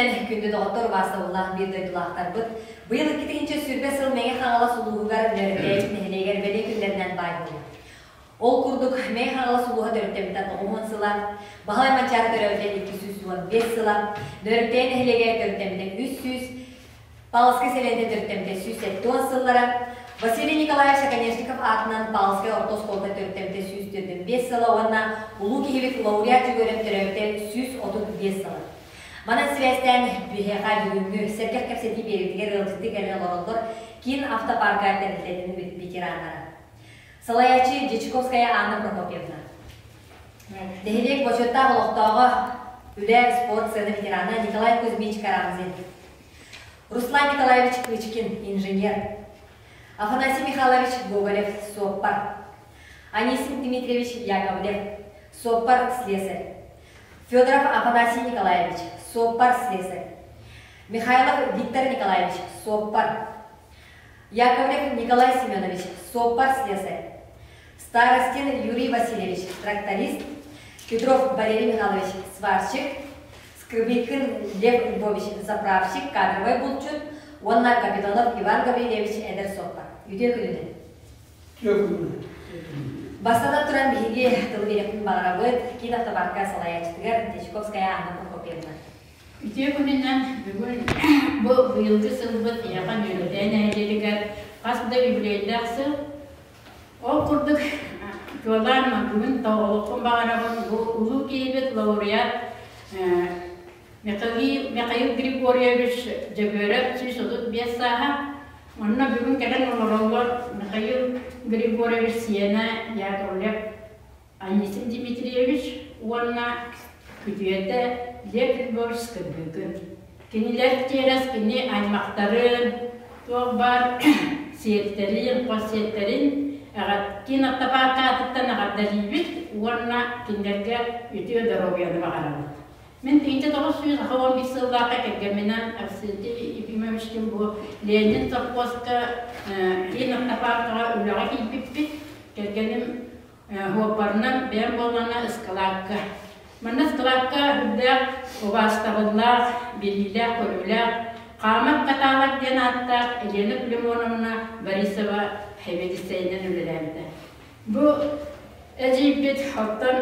күнүнэн күндү доҕоттор, убаастабыллаах биир дойдулаахтарбыт! Быйыл 2020 сыл Мэҥэ Хаҥалас улууһугар Нөөрүктээйик нэһилиэгэр бэлиэ күннэринэн баай буолла. Ол курдук, Мэҥэ Хаҥалас улууһа төрүттэммитэ 90 сыла, Баһылай Манчаары төрөөбүтэ 215 сыла, Нөөрүктээйи нэһилиэгэ төрүттэммитэ 300, Павловскай сэлиэнньэ төрүттэммитэ 170 сыллара, Василий Николаевич Оконешников аатынан Павловскай орто оскуолата төрүттэммитэ 145 сыла уонна улуу киһибит лауреат Дьөгүөрэп төрөөбүтэ 135 сыла. Манан сибээстээн биһиэхэ бүгүҥҥү сэргэх кэпсэтии биэриитигэр ыалдьыттыы кэлэн олороллор киин автопарка тэрилтэтин ветераннара. Салайааччы Дьячковская Анна Прокопьевна. Нэһилиэк бочуоттаах олохтооҕо, үлэ, спорт сыана ветерана Николай Кузьмич Карамзин. Руслан Николаевич Кычкин, инженер. Афанасий Михайлович Гоголев, суоппар. Анисим Дмитриевич Яковлев, суоппар-слесарь. Федоров Афанасий Николаевич, суоппар-слесарь. Михайлов Виктор Николаевич, суоппар. Яковлев Николай Семенович, суоппар-слесарь. Старостин Юрий Васильевич, тракторист. Петров Валерий Михайлович, сварщик. Скрыбыкин Лев Львович, заправщик, кадровай булчут уонна Капитонов Иван Гаврильевич эдэр суоппар. Үтүө күнүнэн! Үтүө күнүнэн! Бастатан туран биһиги тылы биэриэхпин баҕарабыт киин автопарка салайааччытыгар Дьячковская Анна Прокопьевна. Үтүө күнүнэн бүгүн бу быйылгы сылбыт Эйэхэ Нөөрүтэй нэһилиэгэр хас да үбүлүөйдээх сыл. Ол курдук, чуолаан бүгүн тоҕолохпун баҕарабын бу улуу киһибит лауреат Михаил, Михаил Григорьевич Дьөгүөрэп 135 сааһа. Онно бүгүн кэлэн олороллор Михаил Григорьевич сиэнэ Яковлев Анисим Дмитриевич уонна күтүөтэ Лев Львович Скрыбыкин. Кинилэр тиэрэс кини аймахтарын, туох баар сиэттэрин, хос сиэттэрин киин автопарка аатыттан эҕэрдэлиибит уонна кинилэргэ үтүө доруобуйаны баҕарабыт. Мин 1911 сыллаахха кэргэмминэн Арсентий Ефимовичтыын бу Ленин совхозка киин автопаркаҕа үлэҕэ киирбиппит. Кэргэним Уоппарынан бэйэм буоллаҕына ыскылаакка. Манна ыскылаакка үрдээх убаастабыллаах, билиилээх-көрүүлээх, хаамар каталог диэн ааттаах Елена Племоновна Борисова сэбиэдиссэйинэн үлэлээбитэ. Бу эдьиийбит оттон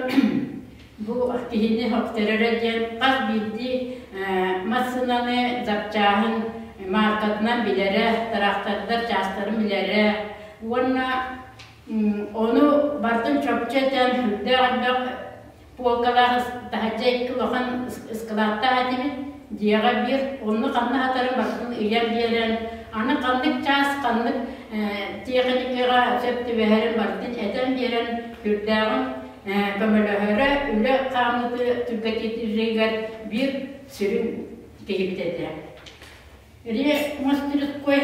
бу киһини хоптерөрө диэн хас биирдии массыынаны запчааһын мааркатынан билэрэ, тыраахтардар чаастарын билэрэ уонна Ону барытын чопчу этэн, сүрдээх элбэх полкалаах таһырдьа икки улахан ыскылааттаах этибит. Дьиэҕэ биир, онно ханна хатарын барытын ыйан биэрэн, аны ханнык чаас ханнык тиэхиньикэҕэ сөп түбэһэрин барытын этэн биэрэн, сүрдээҕин көмөлөһөрө, үлэ хаамыыты түргэтииригэр биир сүрүн киһибит этэ. Ри мастерской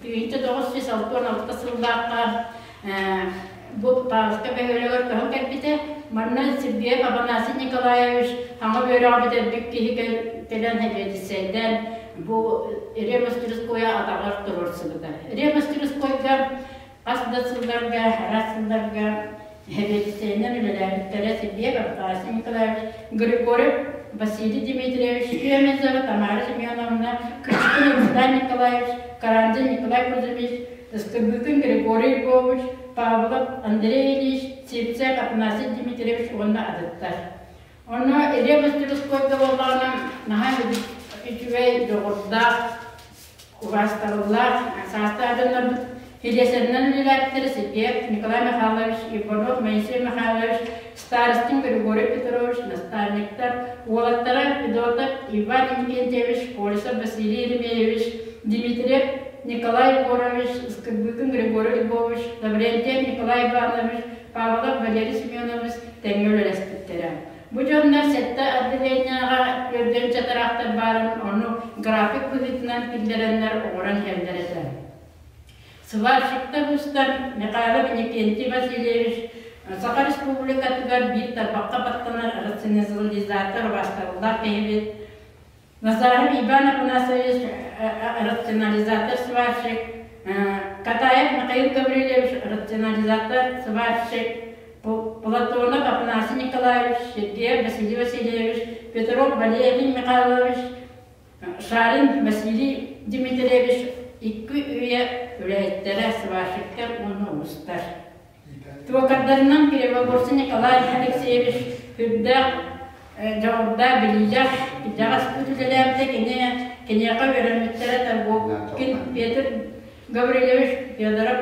1966 сыллаахха бу Павловка бөһүөлэгэр көһөн кэлбитэ. Манна Сергеев Афанасий Николаевич саҥа үөрэҕи бүтэрбит киһи кэлэн сэбиэдиссэйдээн бу Ре мастерскойа атаҕар туруорсубута. Ре мастерскойга Хас да сылларга, араас сылларга сэбиэдиссэйинэн үлэлээбиттэрэ Сергей Афанасий Николаевич Григорьев, Василий Дмитриевич Чемезова, Тамара Семеновна, Кычкин Руслан Николаевич, Карандин Николай Кузьмич, Скрыбыкин Григорий Львович, Павлов Андрей Ильич, Сивцев Афанасий Дмитриевич уонна атыттар. Онно Илья Мастерскойга буоллаҕына наһаа үчүгэй, дьоҕурдаах, Убаастабыллаах саастаах дьоннорбут Филиэсэринэн үлэлээбиттэрэ Сергеев Николай Михайлович, Иванов Моисей Михайлович, Старостин Григорий Петрович, наставниктар, уолаттара Федотов Иван Иннокентьевич, Колесов Василий Еремеевич, Дмитриев Николай Егорович, Скрыбыкин Григорий Львович, Лаврентьев Николай Иванович, Павлов Валерий Семенович тэҥҥэ үлэлэспиттэрэ. Бу дьоннор сэттэ отделениеҕа үөрдэн чатараахтар баарын ону график быһыытынан киллэрэннэр оҥорон иһэллэр этэ. Сварщиктар устар Михайлов Иннокентий Васильевич Саха Республикатыгар биир тарбахха баттанар рационализатор убаастабыллаах киһибит Назаров Иван Афанасьевич рационализатор-сварщик, Катаев Михаил Гаврильевич рационализатор-сварщик, Платонов Афанасий Николаевич, Сергеев Василий Васильевич, Петров Валерий Михайлович. Шарин Василий Дмитриевич икки үйэ үлэһиттэрэ, сварщиктар уонна уустар. Туокардарынан Кривогорский Николай Алексеевич үрдээх дьоҕурдаах, билиилээх, итэҕэс үлэлээбитэ кини киниэхэ үөрэммиттэрэ Торговкин Петр Гаврильевич Федоров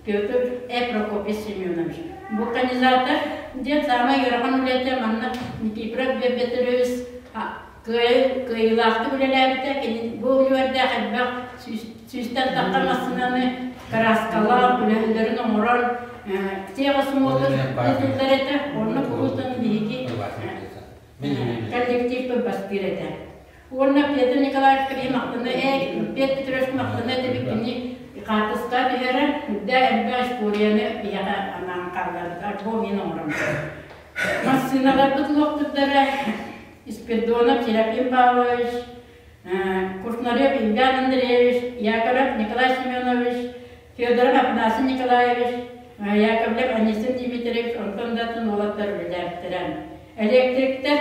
Петр Э. Прокопий Семенович. Вулканизатор диэн саамай ыарахан үлэтэ манна Никифоров Петрович кыайыылаахтык үлэлээбитэ. Кини бу үлүгэрдээх элбэх сүүстэн тахха массыынаны кырааскалаан, үлэһэллэрин оҥорон, техосмотр ыытыллар этэ. Онно куруутун биһиги коллектив бастыыр этэ. Уонна Петр Николаевич кини махтана ээ, Петр Петрович махтана этибит кини хаартыска түһэрэн, үрдээ элбэх историяны биһиэхэ анаан хаалларбыт, альбом мин оҥорон. Массыыналарбыт луохтурдара Спирдонов Серафим Павлович, Кушнарев Ильян Андреевич, Яковлев Николай Семенович, Федоров Афанасий Николаевич, Яковлев Анисим Дмитриевич, онтон да атын уолаттар үлэлээбиттэрэ. Электриктэр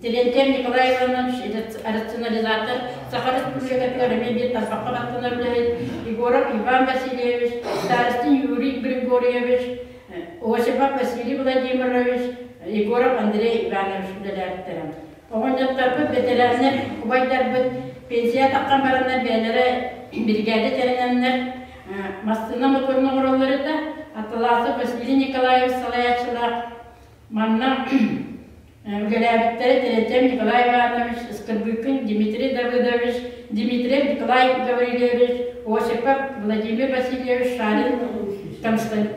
Терентьев Николай Иванович, рационализатор, Саха Республикатыгар эмиэ биир тарбахха баттанар үлэһит, Егоров Иван Васильевич, Старостин Юрий Григорьевич, Осипов Василий Владимирович, Егоров Андрей Иванович үлэлээбиттэрэ. Оҕонньотторбут, бэтэрээннэр, убайдарбыт пенсия таххан бараннар бэйэлэрэ биригээдэ тэринэннэр массыына моторун оҥороллор этэ. Атласов Василий Николаевич салайааччылаах манна үлэлээбиттэрэ Терентьев Николай Иванович, Скрыбыкин Дмитрий Давыдович, Дмитриев Николай Гаврильевич, Осипов Владимир Васильевич, Шарин Константин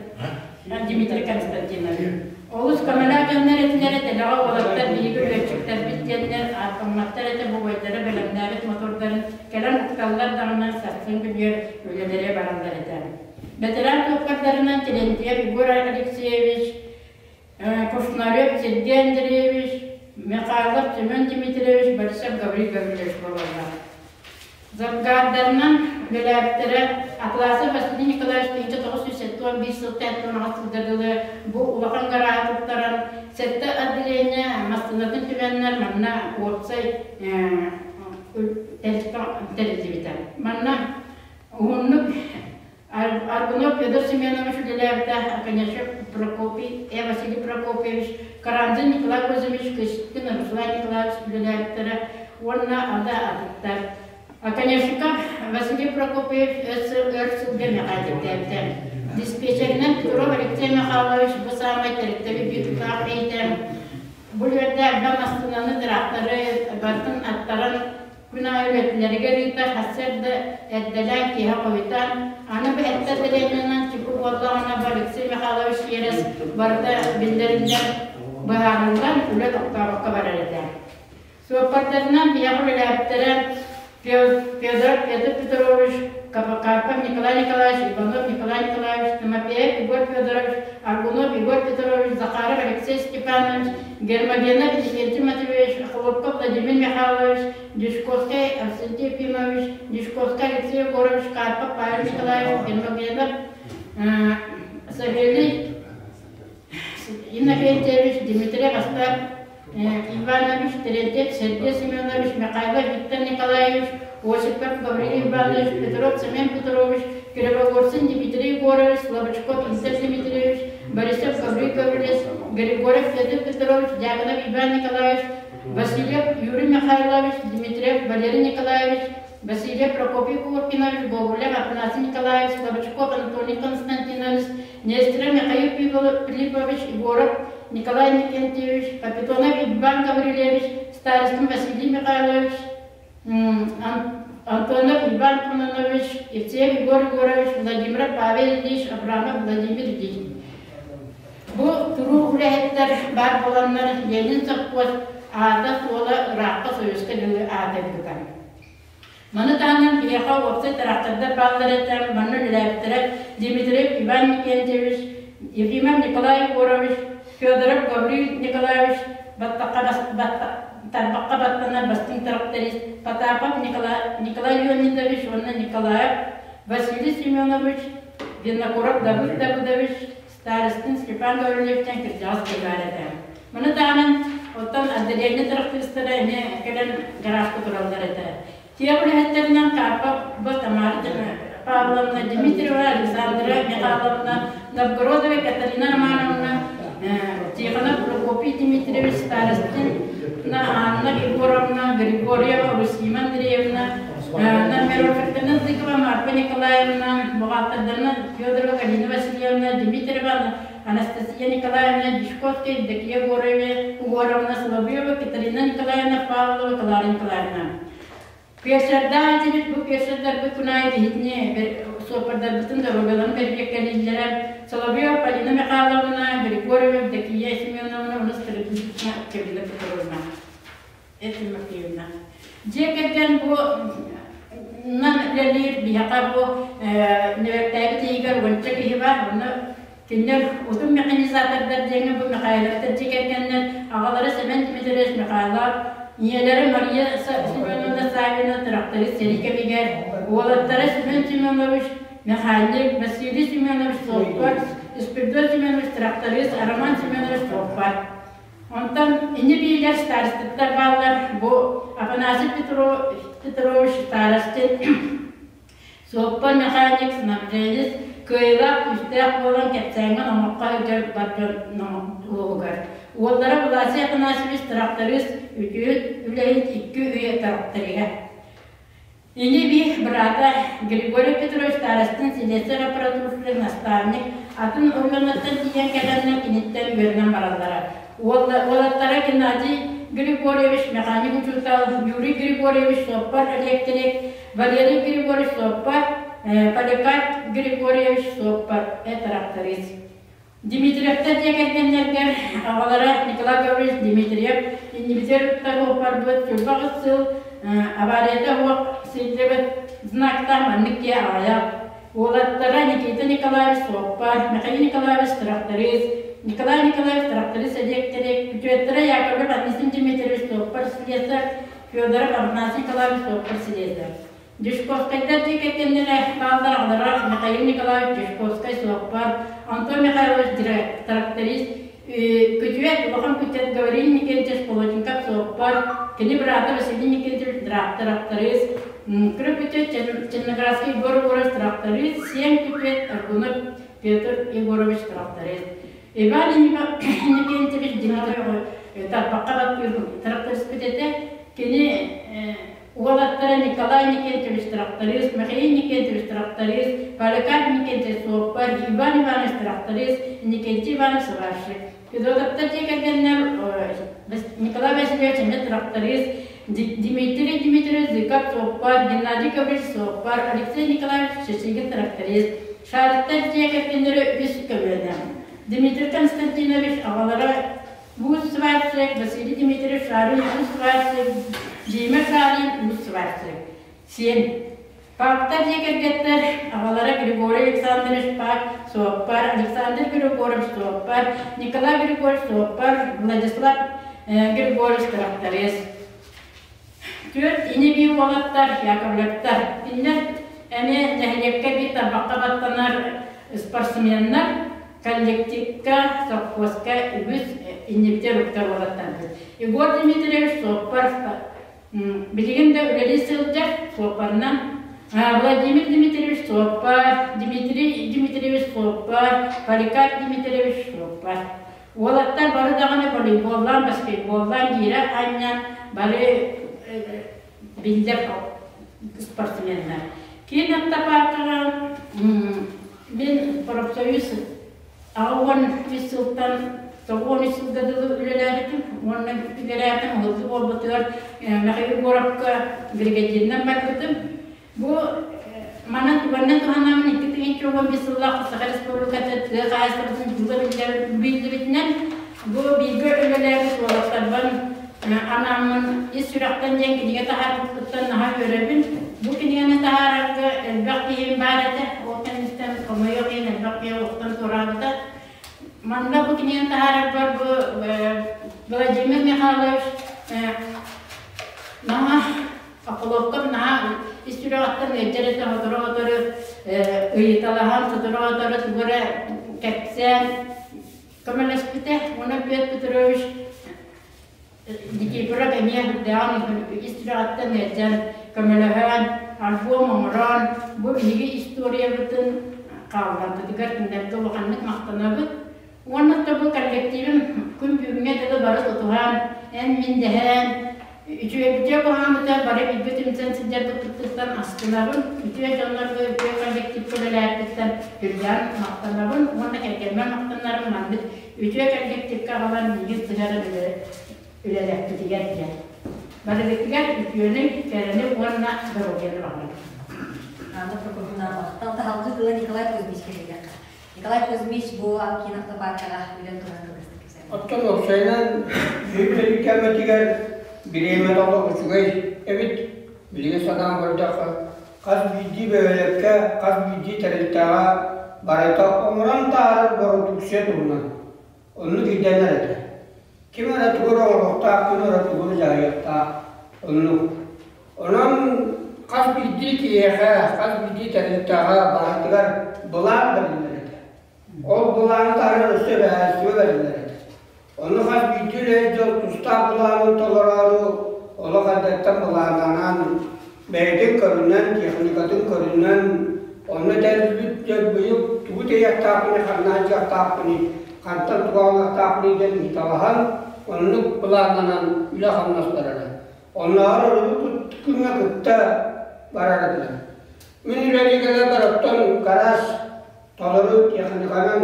Дмитрий Константинович. Олус көмөлөөх дьоннор этилэрэ дэлэҕэ уолаттар биһиги лүөччүктэрбит диэннэр ааттамматтар этэ бу убайдара бэлэмнээбит мотордарын кэлэн укталлар даҕаны сарсын күнүгэр үлэлэрэ бараллар этэ. Бэтэрээн суоппардарынан Терентьев Егор Алексеевич, Кушнарев Сергей Андреевич, Михайлов Семен Дмитриевич, Борисов Гаврил Гаврильевич буолаллар. Завгардарынан үлэлээбиттэрэ Атласов Василий Николаевич 1971 сылтан сылга дылы бу улахан гарааһы туттаран сэттэ отделение массыынатын түмэннэр манна уопсай тэриллибитэ. Манна уһуннук Аргунов Федор Семенович үлэлээбитэ, Оконешев Прокопий, Э. Василий Прокопьевич, Карамзин Николай Кузьмич, Кычкин Руслан Николаевич үлэлээбиттэрэ уонна ада атыттар. Оконешников Василий Прокопьевич өр сылга мэхээдиктээбитэ. Диспетчеринэн Петров Алексей Михайлович бу саамай тэрилтэбит биир киһитэ. Бу үөрдэ элбэх массыынаны, тракторы барытын аттаран Күн аайы үлэтилэригэр ыытар сарсыарда эрдэлээн киэһэ хойутаан, аны бу эттэ дэриэбинэнэн чугу буоллаҕына бу Алексей Михайлович Ерес барыта биллэриллэн быһаарыллан үлэ тохтообокко барар этэ. Суоппардарынан биһиэхэ үлэлээбиттэрэ Федоров Петр Петрович, Карпов Николай Николаевич, Иванов Николай Николаевич, Тимофеев Егор Федорович, Аргунов Егор Петрович, Захаров Алексей Степанович, Гермогенов Иннокентий Матвеевич, Хлопков Владимир Михайлович, Дюшковскай Арсентий Ефимович, Дюшковскай Алексей Егорович, Карпов Павел Николаевич, Гермогенов Савелий Иннокентьевич, Дмитрий Остап Иванович, Терентьев Сергей Семенович, Михайлов Виктор Николаевич, Осипов Гаврилий Иванович, Петров Семен Петрович, Кривогорцин Дмитрий Егорович, Слабочков Виктор Дмитриевич, Борисов Гаврил Гаврилович, Григорьев Федор Петрович, Дьяконов Иван Николаевич, Васильев Юрий Михайлович, Дмитриев Валерий Николаевич, Васильев Прокопий Куркинович, Гоголев Афанасий Николаевич, Слабочков Анатолий Константинович, Нестеров Михаил Филиппович, Егоров Николай Никентьевич, Капитонов Иван Гаврильевич, Старостин Василий Михайлович, Антонов Иван Кононович, Евсеев Егор Егорович, Владимиров Павел Ильич, Абрамов Владимир Ильич. Бу туруу үлэһиттэр баар буоланнар Ленин сопхуос аата-суола ыраахха Союзка дылы аатырбыта. Маны таһынан биһиэхэ уопсай трактордар бааллар этэ, манна үлэлээбиттэрэ Дмитриев Иван Никентьевич, Ефимов Николай Егорович, Федоров Гаврил Николаевич, тарбахха баттанар бастыҥ тракторист Потапов Николай, Николай Леонидович уонна Николаев Василий Семенович, Винокуров Давыд Давыдович, Старостин Степан Гаврильевичтан кырдьаҕас киһи баар этэ. Маны таһынан Оттон отделение трактористара эмиэ кэлэн гаражка тураллар этэ. Тиэ үлэһиттэринэн Карпова Тамара Павловна, Дмитриева Александра Михайловна, Новгородова Катарина Романовна, Тихонов Прокопий Дмитриевич Старостин, Анна Егоровна, Григорьева Русима Андреевна, Намировкина Зыкова Марфа Николаевна, бухгалтердарынан Федорова Галина Васильевна, Дмитриева Анастасия Николаевна, Дьячковская Евдокия Егоровна, Соловьева Катерина Николаевна, Павлова Клара Николаевна. Пиэсэрдээх этибит, бу пиэсэрдэрбит күн аайы биһитини суоппардарбытын доруобуйаларын бэрбиэккэлииллэрэ. Соловьева Полина Михайловна, Григорьева Евдокия Семеновна, уонна Стрельбина Кирилла Петровна. Тимофеевна. Дьиэ кэргэн бу нан үлэлиир биһиэхэ бу нөөртээбит ыйыгар уонча киһи бар, онно кинилэр утум механизатордар диэҥҥэ бу Михайловтар дьиэ кэргэннэр аҕалара Семен Дмитриевич Михайлов, ийэлэрэ Мария Семеновна Савина тракторист сэрии кэмигэр, уолаттара Семен Семенович механик, Василий Семенович суоппар, Спиридон Семенович тракторист, Роман Семенович суоппар. Онтон ини-биилэр старостыттар бааллар, бу Афанасий Петрович Старостин суоппар механик, снабженец, кыайыылаах күүстээх буолан кэпсээҥҥэ номоххо сылдьар бар дьон уолугар. Уоллара Власий Афанасьевич тракторист, үтүөт үлэһит икки үйэ тракториһа. Ини-бии быраата Григорий Петрович Старостин силиэстэр аппаратуратын наставник, атын оройуоннартан тиийэн кэлэннэр киниттэн үөрэнэн бараллара. Уолаттара Геннадий Григорьевич механик учуутал, Юрий Григорьевич суоппар электрик, Валерий Григорьевич суоппар, Поликарп Григорьевич суоппар, тракторист. Дмитриевтэр дьиэ кэргэннэригэр аҕалара Николай Гаврильевич Дмитриев иннибитигэр суоппарбыт сүүрбэ сыл аварията суох сылдьыбыт знактаах маннык дьиэ аҕыйах. Уолаттара Никита Николаевич суоппар, Михаил Николаевич тракторист, Николай Николаевич тракторист электрик, күтүөттэрэ Яковлев Анисим Дмитриевич суоппар слесарь, Федоров Афанасий Николаевич суоппар слесарь. Дьячковскайдар дьиэ кэргэннэрэ бааллар аҕалара Михаил Николаевич Дьячковскай суоппар, Антон Михайлович тракторист, күтүөт, улахан күтүөт Гаврил Никитич Полотников суоппар, кини быраата Василий Никитич тракторист, кыра күтүөт Черноградский Егор Егорович тракторист, сиэн күтүөт Аргунов Петр Егорович тракторист. Иван Иннокентьевич Дмитриев тарбахха баттыыр тракториспыт этэ. Кини Уолаттара Николай Никитич тракторист, Михаил Никитич тракторист, Поликарп Никитич суоппар, Иван Иванович тракторист, Никитий Иванович сварщик. Федотовтар дьиэ кэргэннэр Николай Васильевич эмиэ тракторист, Дмитрий Дмитриевич Зыков суоппар, Геннадий Гаврилович суоппар, Алексей Николаевич Шишигин тракторист. Шариктар дьиэ кэргэннэрэ үс көлүөнэ. Дмитрий Константинович аҕалара Уус сварщик, Василий Дмитриевич Шарин уус сварщик, Дима Шарин уус сварщик. Сиэн. Пактар дьиэ кэргэттэр аҕалара Григорий Александрович Пак суоппар, Александр Григорьевич суоппар, Николай Григорьевич суоппар, Владислав Григорьевич тракторист. Түөрт ини-бии уолаттар Яковлевтар. Кинилэр эмиэ нэһилиэккэ биир тарбахха баттанар спортсменнар, коллективка, совхозка үгүс иннибитигэр уктар уолаттарбыт. Егор Дмитриевич суоппар билигин да үлэлии сылдьар суоппарынан Владимир Дмитриевич суоппар, Дмитрий Дмитриевич суоппар, Поликарп Дмитриевич суоппар. Уолаттар бары даҕаны волейболлаан, баскетболлаан киирэ анньан бары биллэр спортсменнар. Киин автопаркаҕа мин профсоюз 83 сылтан 93 сылга дылы үлэлээбитим уонна үлэлээтим уһулту буолбутугар Михаил Егоровка бригадирынан барбытым. Бу манан түгэнинэн туһанаммын 2015 сыллаах Саха Республиката тыа хаһаайыстыбатын дьылы биллибитинэн бу бииргэ үлэлээбит уолаттарбын анааммын ис сүрэхтэн диэн кинигэ таһаарбыппыттан наһаа үөрэбин. Бу кинигэни таһаарарга элбэх киһим баар этэ. Ол кэнниттэн хомойуох иһин элбэх киһи олохтон туораабыта. Манна бу кинигэни таһаарарбар бу Владимир Михайлович наһаа Околокком наһаа ис сүрэҕиттэн ыалдьар этэ, сотору-сотору ыйыталаһан, сотору-сотору тугу эрэ кэпсээн көмөлөспүтэ. Уонна Петр Петрович Никифоров эмиэ үрдээҕин ис сүрэҕиттэн ыалдьан, көмөлөһөн, альбом оҥорон, бу биһиги историябытын хаалларбытыгар кинилэргэ улаханнык махтанабыт. Уонна да бу коллективым күн бүгүҥҥэ дылы бары тутуһан, эн-мин дэһэн, үчүгэйбитигэр куһаҕаммытыгар бары бииргэ түмсэн сылдьарбытыттан астынабын, үтүө дьоннорго, үтүө коллективка үлэлээбититтэн үрдээн махтанабын уонна кэргэммэр махтанарым маннык үтүө коллективка аҕалан миигин сыһыаран үлэлэппитигэр диэн. Барыгытыгар үтүөнү, кэрэни уонна доруобуйаны баҕарабын. Анна Прокопьевна махтал таһалгы тыла Николай Кузьмич кэлиэххэ. Николай Кузьмич бу киин автопаркаҕа үлэн туһунан кылгастык кэпсээн. Оттон уопсайынан сүрүн кэмэтигэр бириэмэ толох үчүгэй эбит. Билигин санаан көрдөххө, хас биирдии бөһүөлэккэ, хас биирдии тэрилтэҕэ барыта оҥорон таһаарар бородууксуйа туһунан оннук ирдэнэр этэ. Ким эрэ тугу эрэ оҥоруохтаах, ким эрэ тугу эрэ дьаһайыахтаах оннук. Онон хас биирдии киһиэхэ, хас биирдии тэрилтэҕэ барытыгар былаан бэриллэр этэ. Ол былааны таһынан өссө эбэһээстибэ бэриллэр этэ. Ону хас биирдии үлэһит дьон тустаах былаанын толороору олох эрдэттэн былааннанан, бэйэтин көрүнэн, техникатын көрүнэн, онно тэриллибит дьон быйыл тугу тэйиэхтээхпиний, ханна сылдьыахтаахпыный, хантан тугу аҕалыахтаахпыный диэн ыйыталаһан, оннук былааннанан үлэ-хамнас барара. Оннооҕор өрөбүл күҥҥэ кытта барар этилэр. Мин үлэлии кэлэрбэр оттон гараж толору техниканан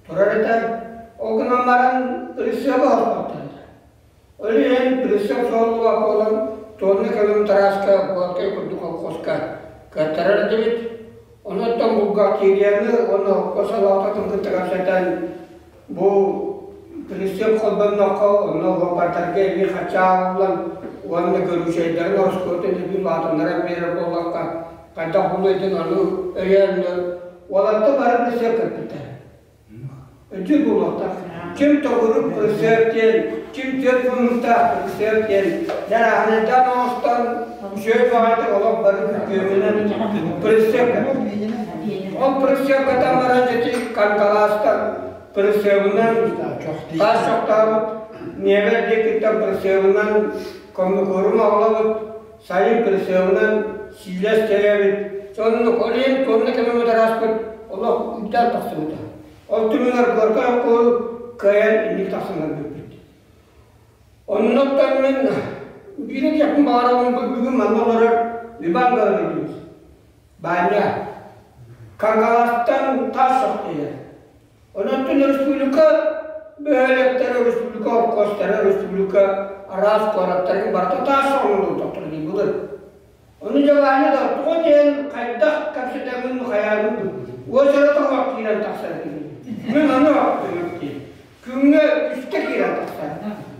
турар этэ. Ол гынан баран ырысыаба оһохтор этэ. Ол иһин ырысыап суоллуга буолан тонна кэлим тараска Горькай курдук колхозка кыаттарар этибит. Онуттан бухгалтерияны уонна холкуос салалтатын кытта кэпсэтэн бу ырысыап холбонноххо онно уоппартарга эбии хаччаах ылан уонна көрүүчэйдэрин ороскуотун эбии улаатыннаран биэрэр буоллахха хайдах булуйдун ону өйөөннөр уолаттар бары ырысыап кэппиттэр. Өтүү буолуохтаах. Ким тоҕурук ырысыап диэн, ким түөрт муннуктаах ырысыап диэн дьарааһынайдаан оҥостон үчүгэй баҕайытык олох бары күргүөмүнэн ырысыап Ол ырысыапкатан баран ити канкалаастар ырысыабынан таас чохтообут, миэбэл диэкиттэн ырысыабынан коммукорун оҕолобут, сайын ырысыабынан сиилэс тэрээбит. Соннук ол иһин туонна кэмэ тараспыт олох үрдээн тахсыбыта. Ол түмүгэр Горькай окуол кыайан инник тахсан көрбүппүт. Оннуттан мин биир этиэхпин баҕарабын бу бүгүн манна олорор Иван Гаврильевич Баанньа Кангаластан таас сохтуйар. Онон республика бөһүөлэктэрэ, республика холкуостара, республика араас куораттарын барыта таас соҕуҥҥа тохтор дии былыр. Ону дьэ Ваня да тоҕо диэн хайдах кэпсэтэҥҥин хайаабын уочарата оһох киирэн тахсар киһи. Мин ону дии. Күҥҥэ үстэ киирэн тахсар.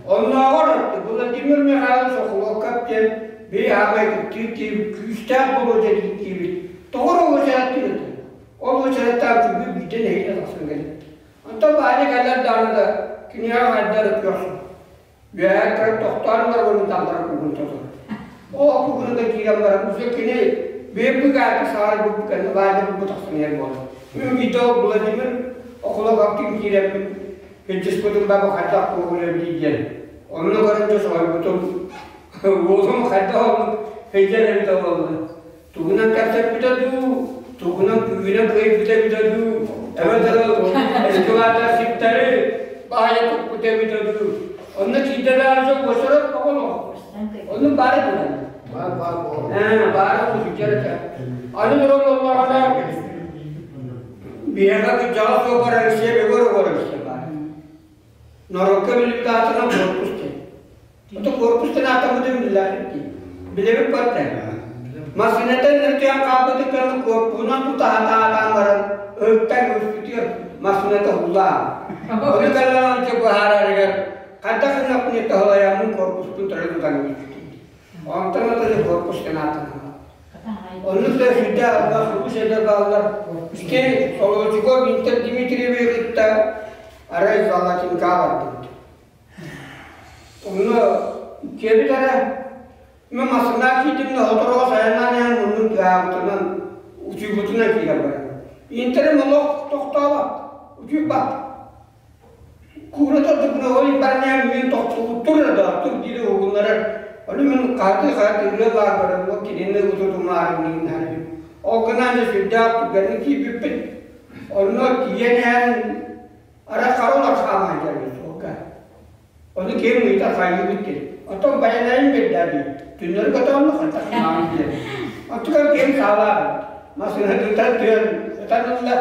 Оннооҕор Владимир Михайлович Охлопков диэн бии аабай кыттыыр киһи күүстээх болуо диэн киирбит. Тоҕо эрэ уочарат киирэтэ. Ол уочараттаах күҥҥэ биирдэ нэһиилэ тахсан кэлбит. Онтон Ваня кэлэр даҕаны да киниэхэ хайдах эрэ күөх суох. Үөһээ көрөн тохтоон баран таллара кугун тотор. Ол кугуну да киирэн баран уже кини бэйбыгааты саарбыт кэннэ Ваня бу тахсан иһэр буолар. Мин биирдэ ол Владимир Охлопковтыын киирэммин илдьиспитим баба хайдах кугун дии диэн. Онно көрөн дьэ соһуйбутум. Уолум хайдах оннук сылдьар эбитэ буолла. Тугунан кэпсэппитэ дуу, тугунан күүһүнэн кыайбыта эбитэ дуу, эбэтэр эскалаторщиктары баайа туппута эбитэ дуу. Онно киирдэ даҕаны уочарат оҕолох. Оннук баара буолан. Баар баар буолар. Ээ, баара буолар этэ. Аны туран оллоҕуна биһиэхэ кырдьаҕас суоппар Алексей Егоров баар. Норуокка билбит аатынан корпус диэн. Ото корпус диэн ааттаммытын биллээхпит дии. Билэбит баттан. Массыынаттан нөртүйэн хаалбыты кэннэ корпуһунан тута хатаатаан баран ыһыктан өспүтүгэр массыыната уулаан. Ону кэлэн дьэ быһаарарыгар хайдах гынаппын тоһолойоммун корпуспун туран тутан киирбитим. Онтон ата корпус диэн ааттанар. Оннук да сүрдээх элбэх үгүс эдэр бааллар. Ити Соловчуков Виктор Дмитриевиһы кытта арай Золотинкаҕа бардыбыт. Онно киэбит эрэ мин массыына киирдим да сотору сайаннаан иһэн муннум тыаһаабытынан утуйбутунан киирэн баран. Интерим олох тохтообот, утуйбат. Куура тордукуна ол бараньаан мин тохтубуттур да тур дири угуннарар. Ону мин хааты-хааты ырыа баар баран кинини утутумаарын диин. Ол гынан да сүрдээх түгэнник киирбиппит. Онно тиийэн иһэн ара харалар хааман кэлбит суолга. Ону ким ыйытар хайыыбыт диэн. Оттон байанайым бэрдээбит. Түннэри көтөҕөннө хантах хааман диэн. Оттугар ким саалаабыт. Массыынатыттан түһэн ытан ылла.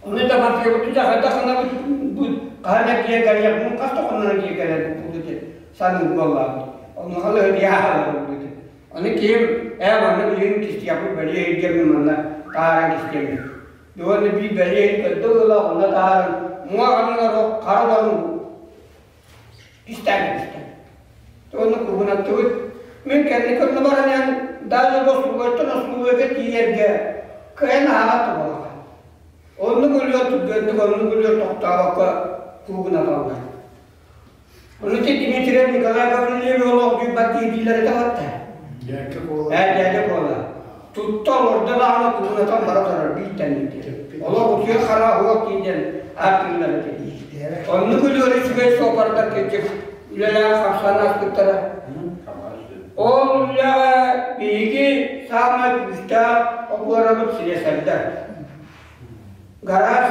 Ону да бартыйабыт да хайдах гынабыт бу хаһан эргийэн кэлиэх хас да хоннорон киһи кэлэр буолду диэн саныыр буоллаабыт. Онуоха лыһыдыйааһалар буолбут. Ону киһим ээ манна билигин кистиэхпит бэлиэ илдьэммин манна таһааран кистиэммин. Уонна биир бэлиэ көрдө ыла онно таһааран муҥа ханныгар хара олорун истээн истэн. Уонна куһунаттыбыт. Мин кэнники онно баран иһэн даже босулуойтан оскуолуга тиийэргэ кыайан аһаҕат буолаҕа. Оннук өлүөр түргэнник оннук өлүөр тохтообокко куугунаталлар. Ону ити Дмитриев Николай Гаврильевич олох дьуйбат киһи дииллэрэ таҕатта. Дьээккэ буола. Ээ, дьээдьэ буола. Тутта олордо даҕаны куугунатан бара турар биир тэнник. Олох утуйар хара уох киирдэн ааттыыллар этэ. Оннук үлүөр үчүгэй суопардар кырдьык үлэлээн хапсан ааспыттара. Ол үлэҕэ биһиги саамай күүстээх опорабыт слесарьдар. Гараж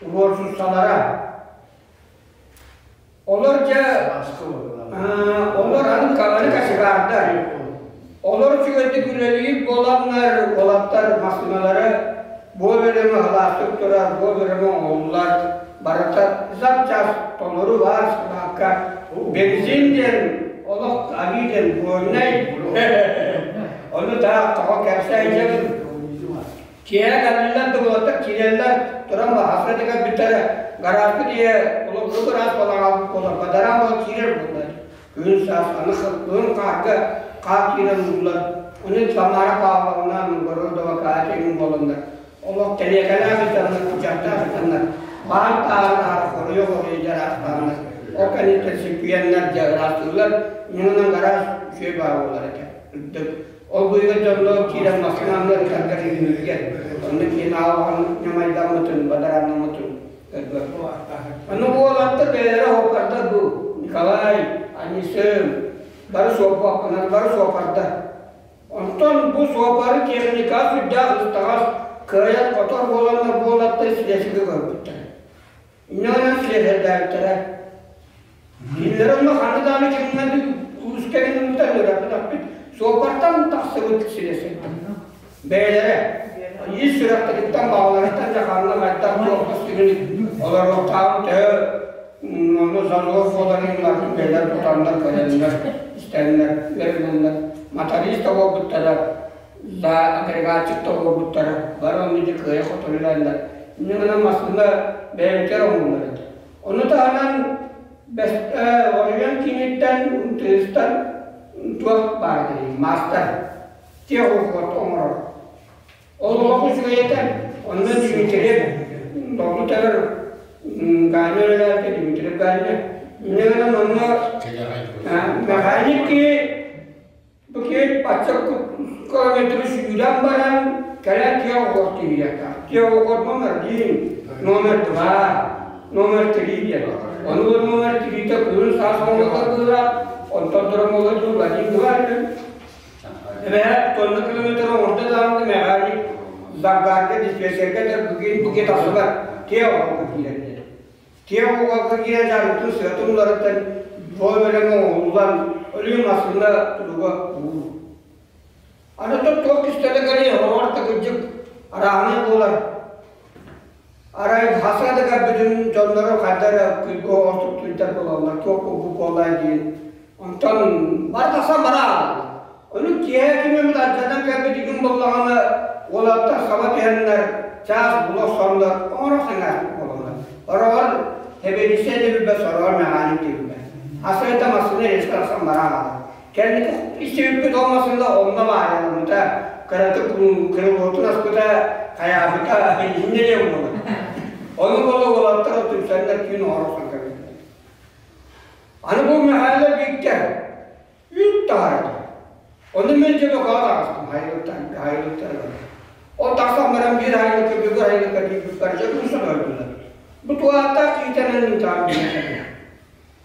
уруорсуссалара. Олор дьэ олор аны аны кочегардар. Олор үчүгэйдик үлэлиир буоланнар уолаттар массыыналары буо бөлөмө халаастык турар, буо бөлөмө оҥоһуллар. Барыта запчас толору баар сыбаакка. Бензин диэн олох ами диэн буойнай. Ону таах тоҕо кэпсээйдим. Киэһэ кэллилэр да уолаттар киирэллэр, туран баһаска да кэлбиттэрэ, гаражка дие олорбут ыраас балаҕан буолар, бадараан буолан киирэр буоллар. Күһүн саас аны кыһын хаарга хаар киирэн ууллар. Ону Тамара Павловна, Новгородова Катя иҥин буоланнар, олох тэлиэкэлээх ытаннар, кучахтаах ытаннар, баан таарын хоруйа-хоруйа дьараастааннар, ол кэнниттэн сиппийэннэр дьэ ыраастыыллар, ньыҥынан гараж үчүгэй баар буолар этэ, үрдүк. Ол быыһыгар дьонно киирэн массыынаны ытарга түһүнүүгэ, онно киин аалаҕын ньамайдаммытын, бадарааннаммытын көрбөт. Ону уолаттар бэйэлэрэ оһуокардар бу Николай, Анисым, бары суоппар, бары суопардар. Онтон бу суопары техника сүрдээх ыстаҕас, кыайан хотор буоланнар буолаттар силэсигэ көрбүттэр. Инньэ сиэһэрдээбиттэрэ. Кинилэр онно ханна даҕаны кимҥэ кууска гынныбыта үөрэппит суоппартан тахсыбыт силэситтэн. Бэйэлэрэ ис сүрэхтэриттэн баҕаларыттан дьэ ханна хайдах туох көстүбүн олоруохтааҕын төһө онно зазор буоларын барытын бэйэлэр тутаннар көрөннөр, истэннэр, үөрэнэннэр моторист да буолбуттара да агрегатчик да буолбуттара бары онно дьэ кыайа хотулланнар инньэ гынан массыына бэйэбитигэр оҥоһуллар этэ. Ону таһынан оройуон кииниттэн тыыстан туох баар этэй маастар техуход оҥорор. Ол олох үчүгэй этэ. Онно Дмитриев долгу тэбэр Ганя үлэлээбитэ Дмитриев Ганя. Инньэ гынан онно механик киһи Бу киһи бачча километры сүүрэн баран кэлэн тиэ оҕор тиийиэхтээх. Тиэ оҕор номер один, номер два, номер три диэн. Ону номер тритэ күһүн саас оҥолор быылаах, онтон туран молодьуул один два диэн. Эбэһэ тонна километр оҥордо даҕаны механик Заргарга диспетчергэ да бүгүн буке тахсыбат тиэ оҕорго киирэр диэн. Киэҥ угалга киирэн дьарыктын сыатын уларыттан бөлөҥ оҥоһуллан өлүү массыына туруга уур. Аны туох кистэлэ кэлиэ оҕор да кырдьык арааһынай буолар. Арай хаса да кэлбитин дьонноро хайда эрэ күлгү оҕостук түнтэр буолаллар, туох курдук буоллай диэн. Онтон бар тахсан бара аалла. Ону киэһэ ким эмит алдьанан кэлбит игин буоллаҕына, уолаттар саба түһэннэр, чаас була охсоннор, оҥоро саҥаспыт буолаллар. Ороҕор тэбиэдиссэй да билбэт, сороҕор мэхээник да билбэт. Асыыта массыына резко тахсан бара аҕалар. Кэнники истибиппит ол массыына онно баайаламмыта, кыратык крылотун аспыта, хайаабыта, инньэ диэн буолар. Ону буола уолаттар түмсэннэр түүн оҥоро охсон кэбиһэллэр. Аны бу Мэхээлэ Бииктэр үүт таһаарда. Ону мин дьэ бокаа таҕыстым, хайылыктан, хайылыктан. Ол тахсан баран биир хайылыкка, бүгүр хайылыкка тиийбиппэр дьэ күн өлдүлэр. Бу туһааттаах киһитэнэн ыытаан биэрэр.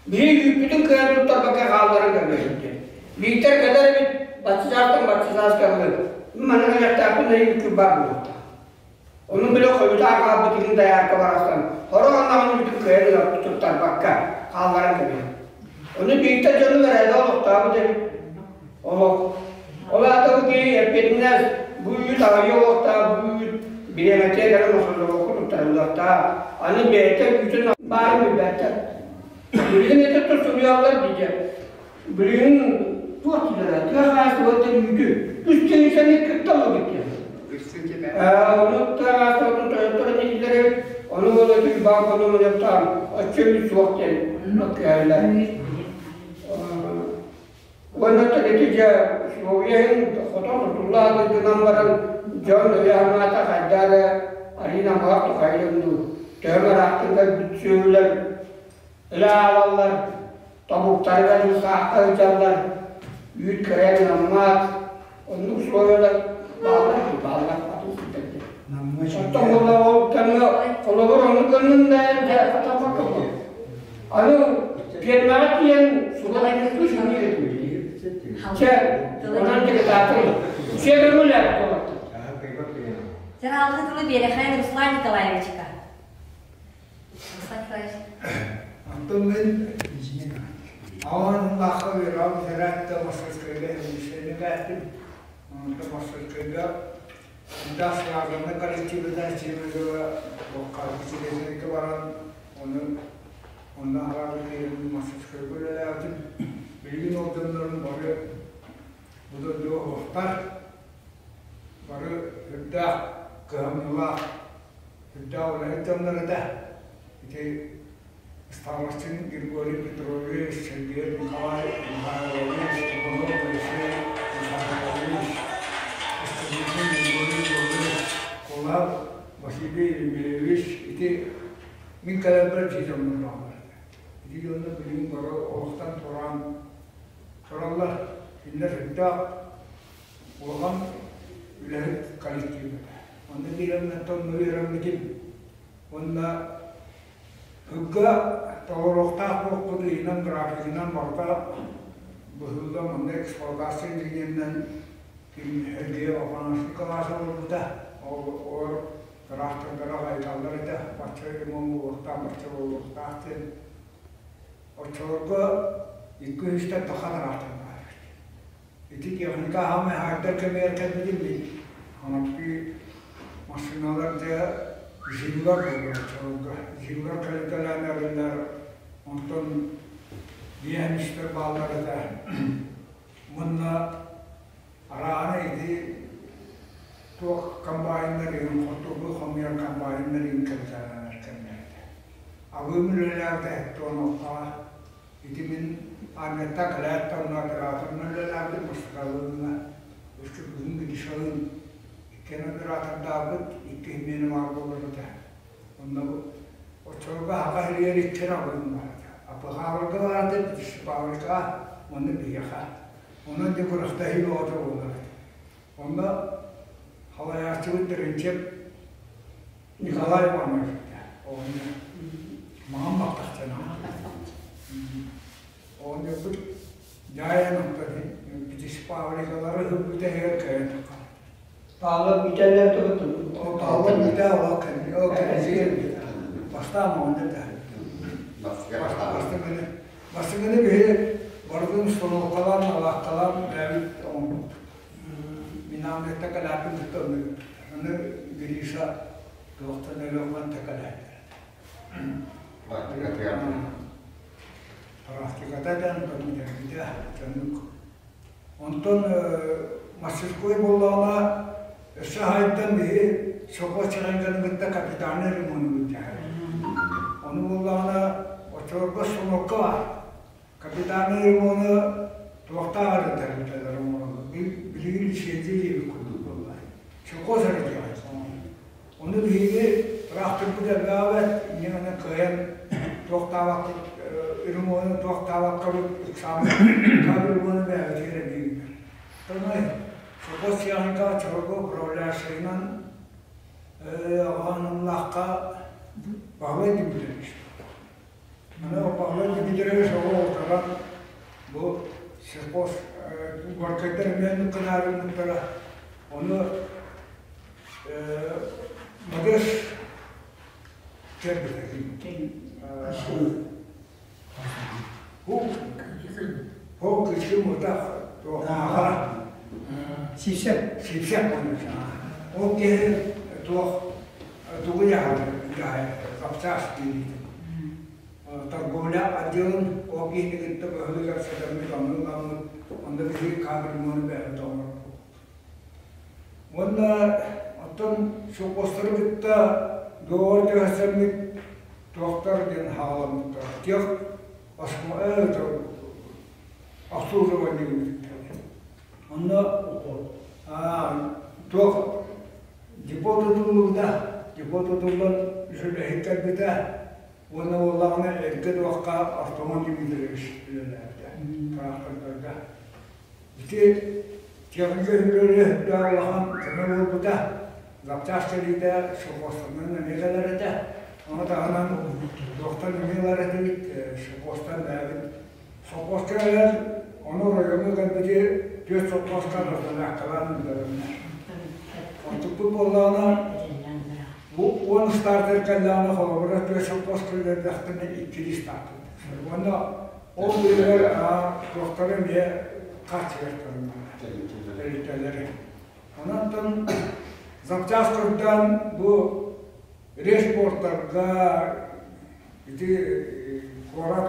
Биһиги үүппүтүн кыайан туттарбакка хаалларан кэбиһэбит. Биитэр кэлэр эбит, бачча бачча саас кэллин. Манна кэлэртээхпин да үүккү баар буолуохтаах. Ону бile хойутаан хаалбыт иһин дайаарка барахсан сорох аннаҕын үүтүн кыайан ыла туттарбакка хаалларан кэбиһэр. Ону бииртэ дьону эрэйдэ олохтообут эбит. Олох. Ол аата бу киһи эппиэтинэс бу үүт аҕыйах олохтоох бу үүт бириэмэтигэр кэлэн охсуллубакка туттарыллыахтаах. Аны бэйэтэ үүтүн баарын билбэттэр. Билигин это суруйаллар дии Билигин туох дииллэрэ тыа хаһаайыстыбатын үүтү үс тыһыынчаны кытта ылабыт диэн. Ону тыа хаһаайыстыбатын тойотторо дииллэр эбит. Ону ол өтүн баан хонугунан оччо үүт суох диэн мөккүһэллэр. Уонна ити дьэ условия иһин хотон тутулла гынан баран дьон өйө-санаата хайда эрэ Арина Амаҕар тухайын дуу төһө ыраахтын кэлбит сүөһүлэр өлө аалаллар, тобуктарыгар саахха сылдьаллар, үүт кыайан ылыммат, оннук условиялар бааллар бааллар атын сирдэргэ. Оттон буолла ол кэмҥэ холобур оннук гыннын да дьэ хатаммакка буолар. Аны пиэрмэҕэ тиийэн сулалайбыттыы саныыр этим. Чэ, онон депутатын все көҥүлэ буолар. Саралгы тылы биэрэхээн Руслан Николаевичка. Руслан Николаевич. Антон мен Аҕам лаахха үөрэҕим бүтэрээт да Московскайга эволюционнай Онтон Московскайга Даах славяннай коллективыта Чебедова Хаартыскаларга баран ону онно аҕаабыт киһим Московскайга үлэлээбитим. Билигин ол дьоннорум бары бу дойдуга уһуктар, бары үрдээх кыһамньылаах, үрдээх үлэһит дьоннор этэ. Ити Старостин Григорий Петрович, Сергей Николай Михайлович, Иванов Алексей Михайлович, Степан Григорий Егорович, Кулак Василий Еремеевич ити мин кэлэрбэр дьиэ дьоннор бааллар этэ. Ити дьоннор билигин бары олохтон тураан тураллар. Кинилэр сүрдээх улахан үлэһит коллектив этэ. Онно киирэммин онно үөрэммитим уонна Ыга толоруохтаах буолбут ыйынан графигынан барыта быһылла манна эксплуатация инженеринэн Сергей Афанасьевич Николаев олорбута. Ол тыраахтырдара хайыталлар этэ, бачча ремонт буолуохтаах, бачча буолуохтаах диэн. Оччолорго икки үстэн таха тыраахтыр баар эбит. Ити техника аһамай хайдар кэмигэр кэлбитим мин. Анаппи массыыналар дьэ ЗИЛлар буолар оччолорго. ЗИЛлар кэлитэлээн эрэллэр, онтон биэһэмистэр бааллар этэ. Уонна арааһына ити туох комбайннар иһин, хотугу хомуйар комбайннар иһин кэлитэлээнэр кэмнэр этэ. Абыым үлэлээбитэ 76-ҕа Ити мин армияттан кэлээт да онно операторынан үлэлээбитим, Мустафалыына, өскө бүгүн Гришалыын иккиэн оператордаабыт, икки миэнэ баар буолар этэ. Онно оччолорго аһаҕас иһигэр иккиэн абыым баар этэ. Апыхаабарга баар этэ, Павликаҕа уонна биһиэхэ. Онон дьэ күрэхтэһии бөҕөтө буолар этэ. Онно халайааччыбыт Терентьев Николай Иванович этэ. Оҕонньор маҥан баттахтана. Оҕонньорбут дьаайан онтон Петропавликалары ылбыта иһигэр кыайан таххар. Павлов бүтэллэр туһутун. Павлов бүтэ ол кэннигэр бастаан оҕонньор да бастыҥыны бастыҥыны биһи барытын установкалаан алаахталаан бэйэбит оҥорбуппут. Мин ааммыттан кэлээппин кытта аны Гриша туохтан өлөөххөн тэкэлээтэ. Практиката да бүтэрбитэ дьоннук. Онтон мастерской буоллаҕына өссө аһайдан биһи Сокол Чаҕайганы кытта капитальнай ремону бүтэрэр. Ону буоллаҕына оччолорго станокка баар. Капитальнай ремону туохтаах эрэ тэрилтэлэр оҥороллор. Билигин лицензия диэбит курдук буолла. Сельхоз эрэ диэҕи. Ону биһиги тыраахтырбыт элбээбэт, инньэ гынан кыайан туохтаабакка ремону туохтаабаккабыт ыксаабыт ремону бэйэбитигэр эбии ыытар. Оттон сельхоз техникаҕа чорго управляющайынан аҕааныллаахха. Баһылай Дмитриевич. Аны Баһылай Дмитриевич оҕо утаран бу сельхоз Горькайдар эмиэ гынаарыммыттара. Ону Мадеш кэлбитэ. Ол кычым утах туохааҕа Сипсэп. Сипсэп Ол киһи туох тугу дьаһайар запчаас дииритин. Торговля отделын ол киһини кытта бөһүлүгэр сытаммыт онну ыламмыт онно биһиги кабельмону бэйэбит оҥорбуппут. Уонна оттон сопхуостары кытта договор түһэрсэммит туохтар диэн хаалламмыттар. Тех обслуживание Онно туох депо тутуллубута, депо тутуллан үлэһит кэлбитэ уонна буоллаҕына эргэ туохха Артамон Дмитриевич үлэлээбитэ тыраахтардарга. Ити техника үһүлэрэ үрдээх улахан көмө буолбута. Запчаас кэлиитэ сопхуостарынан эмиэ кэлэр этэ. Ону таһынан туохтан эмиэ ылар этибит, сопхуостан бэйэбит сопхуоска кэлэр, ону оройуоҥҥа кэлбити түөрт сопхуоска раздоняккалаан ыытарыннар. Онтукпут буоллаҕына, бу 10 стартер кэллэҕинэ холобура түөрт сопхуоска үлэлээтэхтэринэ иккилии стартер. Уонна ол быыһыгар туохтары эмиэ хааччыйар тэрилтэлэри. Онон запчаас көрдөөн бу респорттарга ити куорат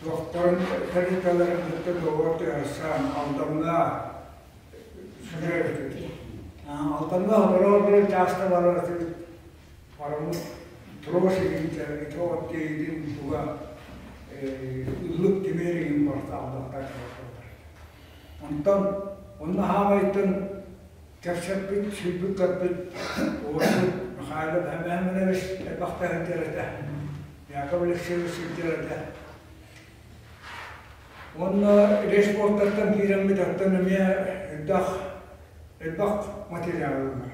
туохтарын тэрилтэлэрин кытта договор түһэрсэн Алдаҥҥа сүрэр этибит. Алдаҥҥа олорор чааста барар этибит. Бараммыт трос игин ити от тиэйдин туга ыллык тимир игин барыта алдахтар Онтон онно хаамайтын кэпсэппит, сүүрбүт-көппүт уолбут Михайлов Эмэминович элбэхтэ сылдьар этэ. Яков Алексеевич сылдьар этэ. Уонна респорттартан киирэммит оттон эмиэ элбэх элбэх материал ылынар.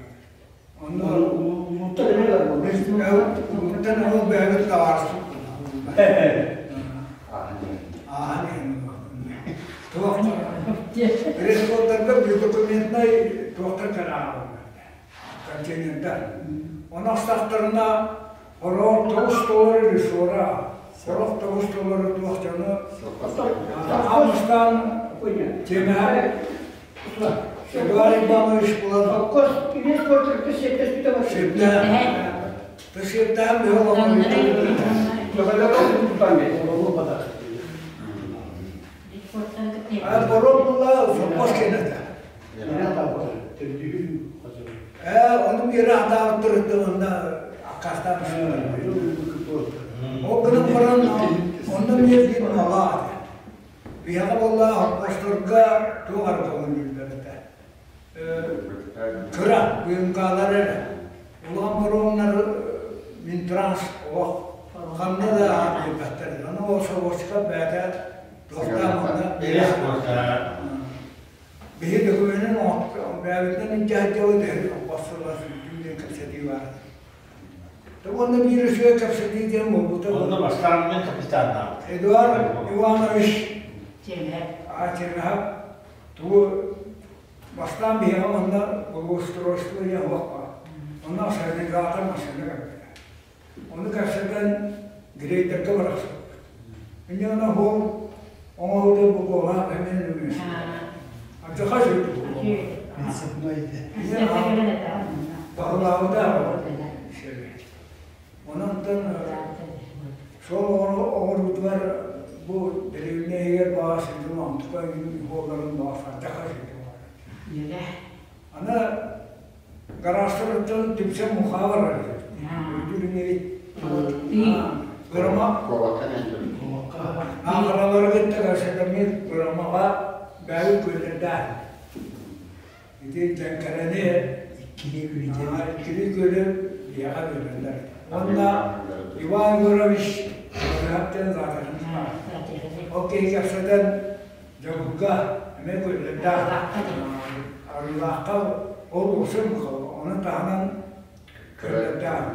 Онно Улууттан эмиэ ылар Улууттан ол бэйэбит табаарыспыт Ааһан иһэн туох респорттарга документнай туохтар кэлэ континенттар. Оны астахтарына хороор тоҕус толору ресора, сорох тоҕус толору туох дьону Амыстан темэһэ Эдуард Иванович булан Холкуос үһүс куортурукка сиэттэспитэ Сиэттээн бөһө Борон була соппос кэнэтэ. Ээ, ону биэрэ атаабыттарыттан онно аккаастаан Ол гынан баран онно эмиэ биир малаа этэ. Биһиэхэ буолла холкуостарга туох эрэ көҥүллүүллэр этэ. Кыра БМК-лар эрэ. Улахан паромнар Минтранс олох ханна да аат биэрбэттэр. Аны ол собуотчука бэйэтэ туохтаах манна биһи докуменын бэйэбитинэн илдьэ сылдьабыт эһиги холкуостарга сүүрдүү диэн кэпсэтии баар. Уонна биир үчүгэй кэпсэтии диэн буолбута. Онно бастаан мен капитаннаабыт. Эдуард Иванович Чернэһэп тугу бастаан биһиэхэ манна благоустройство диэн уох баар. Онно ассенизатор машина кэлбитэ. Ону кэпсэтэн грейдергэ барахсыбыппыт. Инньэ гынан ол оҥоһуутун букуола эмиэ үҥүс. Аччаха сүрдүк Баһылаабыта Онон сол оҕоруутугар бу дэриэбинэ иһигэр баар сылдьым онтука буолларын баар ардьаха сылдьым Аны гаражтарыттан түмсэн мухаа барар Үрдүрүҥэбит Гырама Аахаралары кытта кэпсэтэммит Гырамаҕа бэйэбит күөллэрдээх. Ити Дьэҥкэрэни иккилии күөлү биһиэхэ биэрэллэр. Уонна Иван Егорович Бырыһаптан Затахин Ол киһи кэпсэтэн Дьабылга эмиэ күөллэрдээх. Арыылаахха ол уопсай мухала. Ону таһынан күөллэрдээх.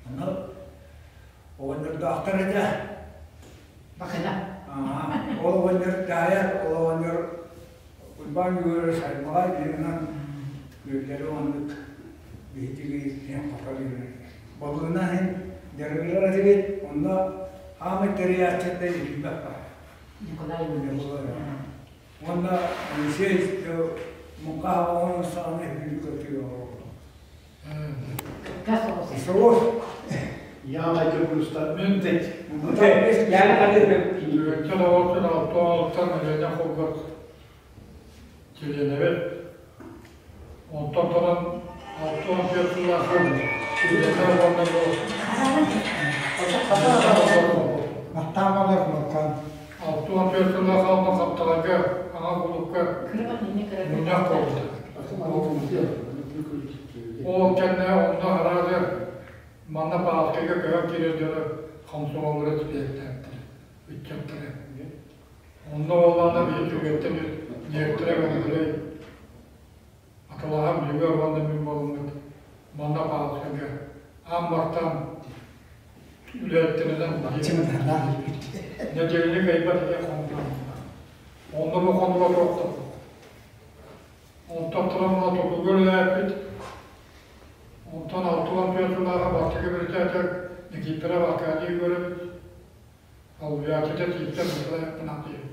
Онно Оҕонньордоохтор этэ. Бакына. Ол оҕонньор дьаһайар, ол оҕонньор Уйбаан Егорович аймаҕа диэнинэн күөллэри оннук биһиги иһэн хотор Балыына иһин дьарыгырар этибит, онно хаамай тэрийээччитэ Илбэх баар. Николай Егорович. Уонна Моисей муҥха оҕоҥ саҕана үһүнү көтүө Соҕус. Яна курстар мүнтет. Түгэнтэн оҕоттон алтан Леня холбот чилиэнэбит. Онтон туран 64 сыллаах үлэтэ уонна бу Маттаамалар мукан. 64 сыллаах алма хапталарга аҥа кулукка мунньах буолбута. Ол кэннэ онно араазы манна Баалкайга көһөн киирэр дьону хомсомоллара тибиэктээбиттэрэ, ыччаттара. Онно буоллаҕына биһи түгэттэн ньиэктэрэ Өндөрөй аталаһан биһиги уонна мин буоламмыт манна Баалкайга аан бастаан үлэһиттэринэн нэдиэлэни кыайбат ийэ хонугунан. Онно бу хонуга туохтаппыт. Онтон туран мына тутууга үлэлээппит. Онтон 64 сыллааҕы бастакы председатель Никифоров Аркадий Егорович Албуйааччыта тииттэн Николаевпын аатыйабыт.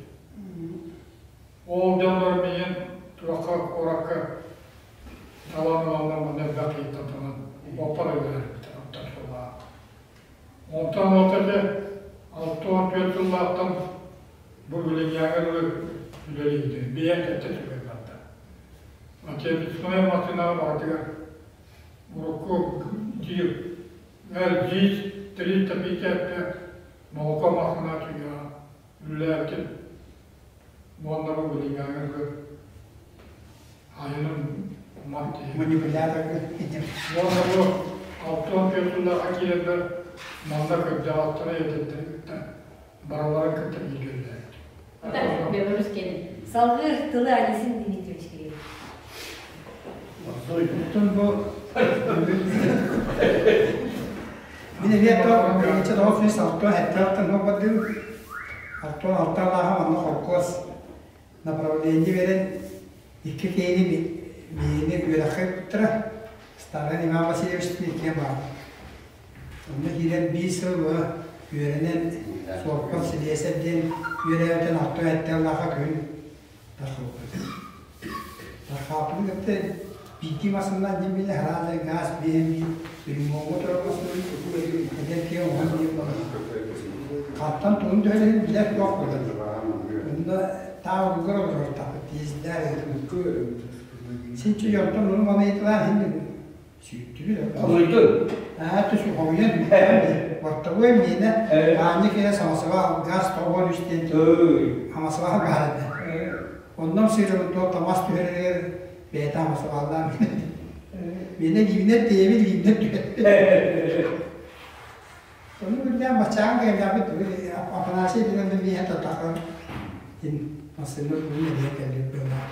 Ол дьоннор миигин туохха куоракка талан ылаллар манна элбэх киһиттэн талан оппар үлэлээбиттэр оттон сыллаах. Онтон алтата 64 сыллаахтан бу билиҥҥээҥи дылы үлэлиибит. Бэйэм кэттэ түгэн барда. Отечественнай массыынаҕа барытыгар урукку диир ЛГ 355 молоко массыына түгэҕэ үлэлээбитим. Уонна бу билиҥҥээҥи дылы айаным мат киһи. Манипуляторга Уонна бу 64 сыллаахха киирэннэр манна кырдьаҕастары этэттэри кытта барыларын кытта бииргэ үлэлээбитим. Беларусь кэлин. Салгыы тылы Алисин Дмитриевич кириэбит. Оттон бу мин эмиэ то бэйэчэ 967 алтан буолбардым. Алтан алталааха манна холкуос направление берен икки киһини миини үөрэххэ ыыппыттара. Старый Иван Васильевич иккиэн баар. Онно киирэн биир сыл быһа үөрэнэн суоппар силиэсэр диэн үөрээбитин алта эттээх күһүн тархаппыт. Тархааппытын кытта биирдии массыынанан дьин билэ араас гаас биэһэн биир ремоҥҥа турар массыынаны эдэр киһи оҥорон диэн баран хантан тугун төһөлөһүн билэр туох буолар. Онно таабылгар олорор таппыт тиэздээх Синчи дьонтон ону маны ыйыталаан иһин Сүүттүбүт. Хомуйдун. Аа, түсү хомуйан Бортовой миэнэ аанньа киһи самосвал газ тоҕуон үс диэн самосвал баар этэ. Онно сыырабыт туох тамас түһэригэр бэйэтэ самосваллаан миэнэ лиибинэн тиэйэбин лиибинэн түһэр. Ону үрдээн баччаан кэллэхпит Афанасий диэн миэхэ татахан массыына тугун эбиэн кэлбит быһыылаах.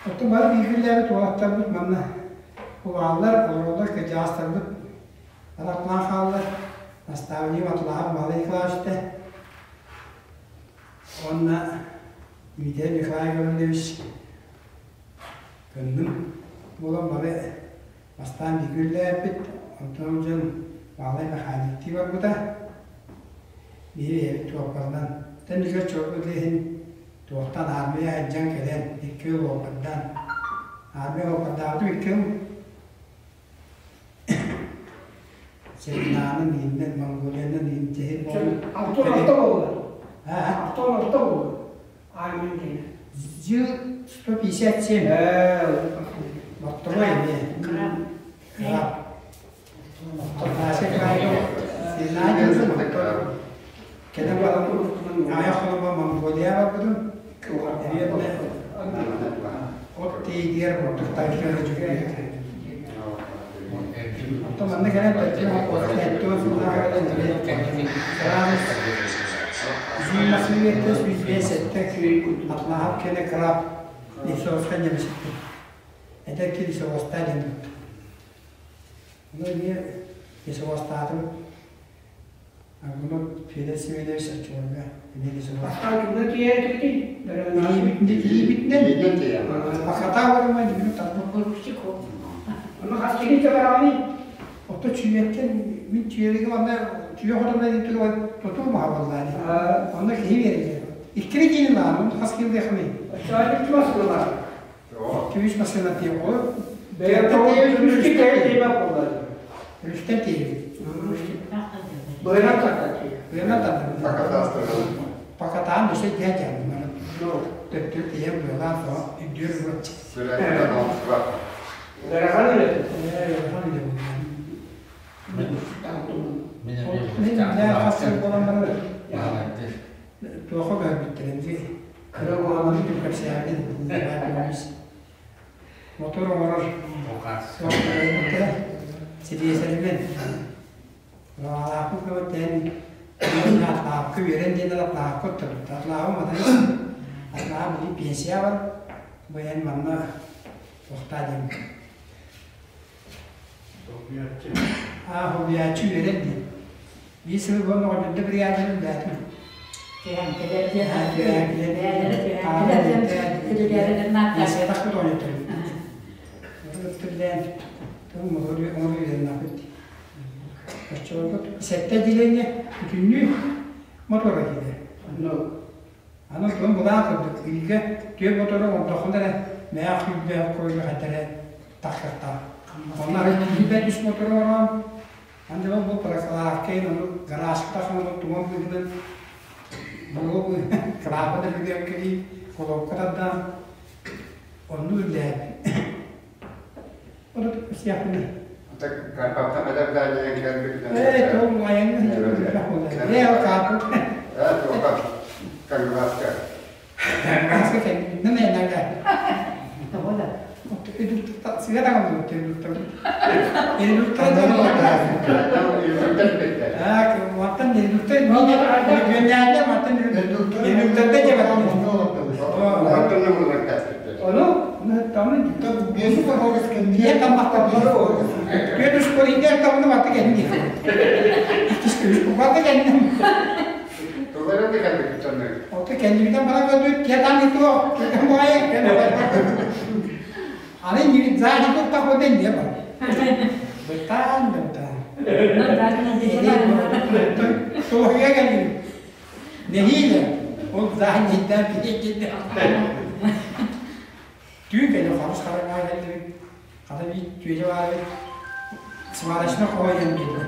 Оттон бары бииргэлээбит уолаттарбыт манна убааллар, олороллор, кырдьаҕастарбыт араклаан хааллар. Наставник Атлаһов Баһылай Николаевич этэ. Уонна Дмитрий Николай Гаврильевич кынным буолан бары бастаан бииргэлээбиппит. Онтон дьон Баһылай механиктыы барбыта. Биһиги бэйэбит туоппарынан. Тэн чорбут иһин Туохтан армия сылдьан кэлэн, икки ыл уолбардаан. Армия уолбардаабытым икки ыл. Сенаанын ииннэн, Монголиянан иин чэһин буолан. Алтан алта буолла. Алтан алта буолла. Армия диэн. Жил 157. Бортовой эмиэ. Краб. Кэлэн баран аайа холомо Монголия барбытым. От тиийдиэр курдук тайкыра дьүкүйэ. Оттон манна кэлэн эттуон сыллааҕы Зима 157 Атлаһап кэлэ краб Лесовска немесиппит. Эдэр киһи Лесовоста диэн Ону эмиэ лесовозтаатым. Аргунов Федор Семенович оччолорго эмиэ да сылаас. Бастаан кимҥэ тиийээбитий? Илиибитинэн Пахата олорума дьүһүн тарбыт. Ону хас киһи табараҕыный? Ото чүйэттэн мин чүйэлиги манна чүйэ хотонно диэн тутуу маһа буоллаа дии. Онно киһи биэрэллэр. Иккини киинин лаан, хас киһи диэхмий? Оччоҕо икки массыыналаах. Икки үс массыына тиийэ ол. Бэйэ үстэн тиийбэт буоллар. Үстэн тиийбит. Быһынан тардатыы. Быһынан тардатыы. Покатаан өссө дьэ дьааммын. Төттөрү тиийэн быалаан соҕо үрдүөр уот. Ыарахан үлэ. Ыарахан үлэ буолла. Мин хас сыл буолан баран туохха көһөрбүттэрин кыра буолан кэпсээбин мотор оҥорор силиэсэринэн Лаахпыт көбөттөөн Атлаахка үөрэн диэн Атлаахка оттолбут. Атлааҕым матырыс Атлааҕым били пенсия бар. Бу эн манна туохтаа диэн. Аа, хобуйааччы үөрэн диэн. Биир сыл буолан оҕонньордо бригаданы үлээтим. Түһэҥкэлэр диэн бээлэрэ түһэҥкэлэр Пенсиятахпыт оҕонньотторум. Өттүлээн тыл моһолу оҥору үөрэннэхпит. Оччолорго сэттэ отделение бүтүннүү мотора киирэр. Аны тылын былаан курдук ыйга түөрт мотору оҥордоххуна эрэ мээх күүрдээх куойга хантара тахсыахтаах. Онно арай киирбэт үс мотору оҥорон, аны ол бу прокладкайын ону гаражка тахсан ону туман быыһынан буруо кылаапа да билиэккэлии колобка тардаан онну үллээбит. Ону сиэхпиний. Ээ, тоҕо айаҥҥа Ээ, ол кааппыт. Аска кэннинэн айаннаҥҥа. Сыа даҕаны Мантан мантан Ону Кэннибитен бара көрдүк, кетан ито, кетан баайы, Аны заани туттах бу не бар. Бытаан да бытаан. Туохуга кэллим. Нэһиилэ ол заанньыйдаан киһи Түүн кэлэ харыс хараҥаҕа кэллибит. Хата биир түөтэ баар эбит. Сварочно хомойон биэрдэ.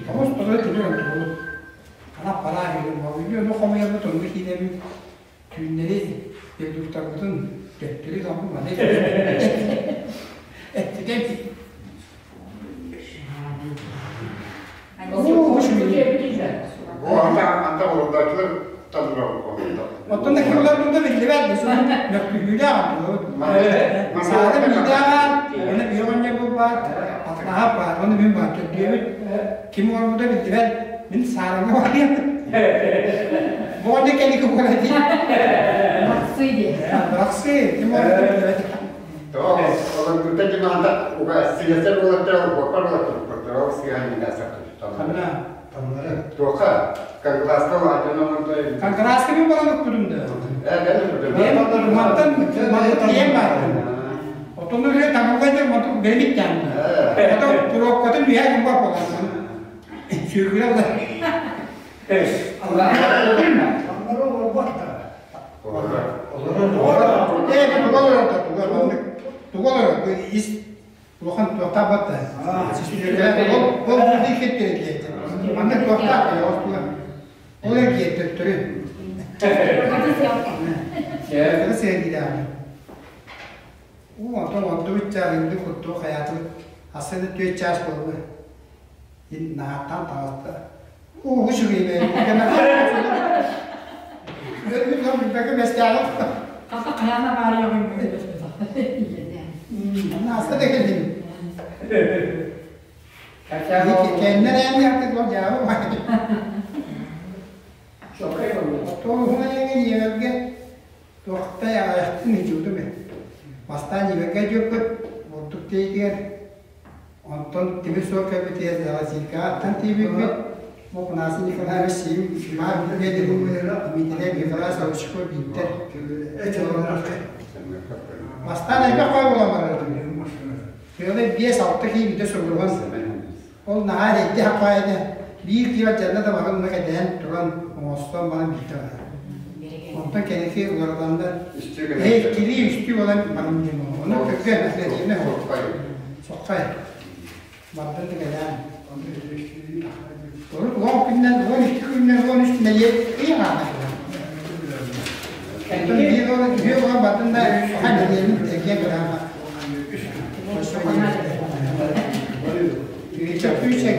Хомус тоҕо тимир онтубут. Ана параа биэрим. Мабыйы ону хомуйаммыт онно киирэбит. Түүннэри редукторбытын төттөрү гаммы маны эттитэ. Оттон да кырылар туда биллибэт мөккүһүүлээх Саада биирдээх оны биир оҕонньор буолбаат атлаһап баар оны мин баар төрдүөбүт ким оҥорбута биллибэт мин саараҥҥа барыам бу оҕонньор кэнники буолар дии Бырахсыы диye. Бырахсыы ким оҥорбута биллибэт Канкараска мен баран укпутум да. Мен мантан мантан бардым. Отон үле тамылгайда мантан бермит тянды. Ото пробкатын үйә кымба боласың. Сүйгүле да. Allah. Тугалар ис улахан туохтаабат да. Ол ол хеттер Манна туохтаах ол эргиэттөттөрү. Кыра сэргидэҕэ. Уу онтон ордубут чаарынды куттуу хайаатыбыт ассыны түөрт чаас буолла. Ин наһааттаан таҕыста. Уу үчүгэй Өлбүт билбэккэ бэстээҕи. Хата хайаана баарыйаҕын Аста да кэллим. Кэннэр ээни артык ол дьаабы Тоҕуһуна ийэбэргэ туохтай аҕайахтын ичиутум э. Бастаан ийэбэргэ дьүөппүт бурдук тиэйтигэр онтон тимир суол кэлбитигэр Залазилкаҕа аттан тиийбиппит. Афанасий Николаевич Сим Иван Дмитрий Николаевич Савчиков биирдэр. Бастаан элбэх хой буолан барар. Тыалы 5-6 киһи бүтэ суруллан. Ол наһаа эрэйдээх хаайда биир киһи дьанна да баран кэтээн туран оҥостон баран биирдэ барар. Онтон кэнники уларыланнар иккилии үстүү буолан баран диэн Ону түргэн оперативно соххай. Бардан да кэлээн. Урут 10 күннэн, 12 күннэн, 13 күннэн ый аҥаана. Онтон биир уон үһүө буолан бардым да саха нэдиэлин эргиэн кыраама. Үчэ күүммүтэ.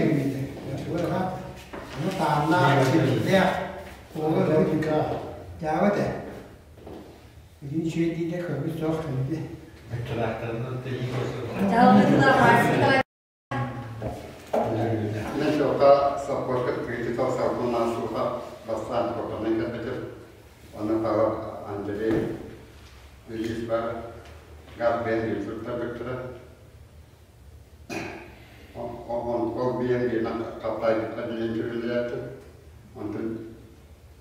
Ону тааннаах, сибиилээх, уолу дьаабат ээ. Билин үчүгэй дииллэр көрбүт суох кэлбит. Мен чуолка совхозка кредитов салгыннаан сууха бастаан хотонун кэлбитим. Онно Павел Андрей Ильич бар газ бэйэн туттарбыттара. Ол биэн биэнэн хаптаайбыттар диэн күрүллээттим. Онтон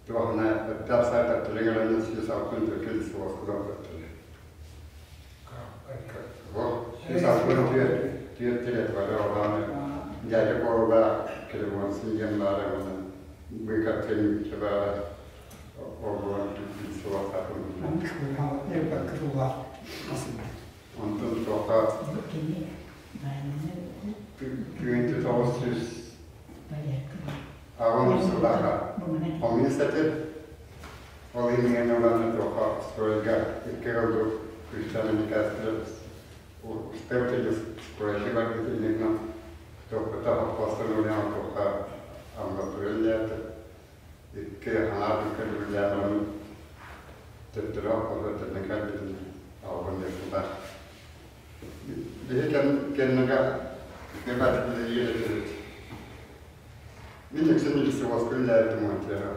туохна өттөөх саататтырын ыланна сүүс алтын төкүн суоскулар көттүлэр. 164 тирет бары олааны дядя Кола телефон диэн баара уонна быыкаттын баара олбуон суохтаахпын. Онтон тоха 1900 сыллааха коммунистаты ол иһин ылан тоха стройга икки ордук күүстээн кастер устебте стройга барбыт иннинэ тохта хоппостон тоха амбулатория икки хаҥаар көрүллээн төттөрө оппосо кэлбитин албан диэсулар. Биһи кэннэгэ кебат билиир Мин үксүн илсибос күллээбитим уончара.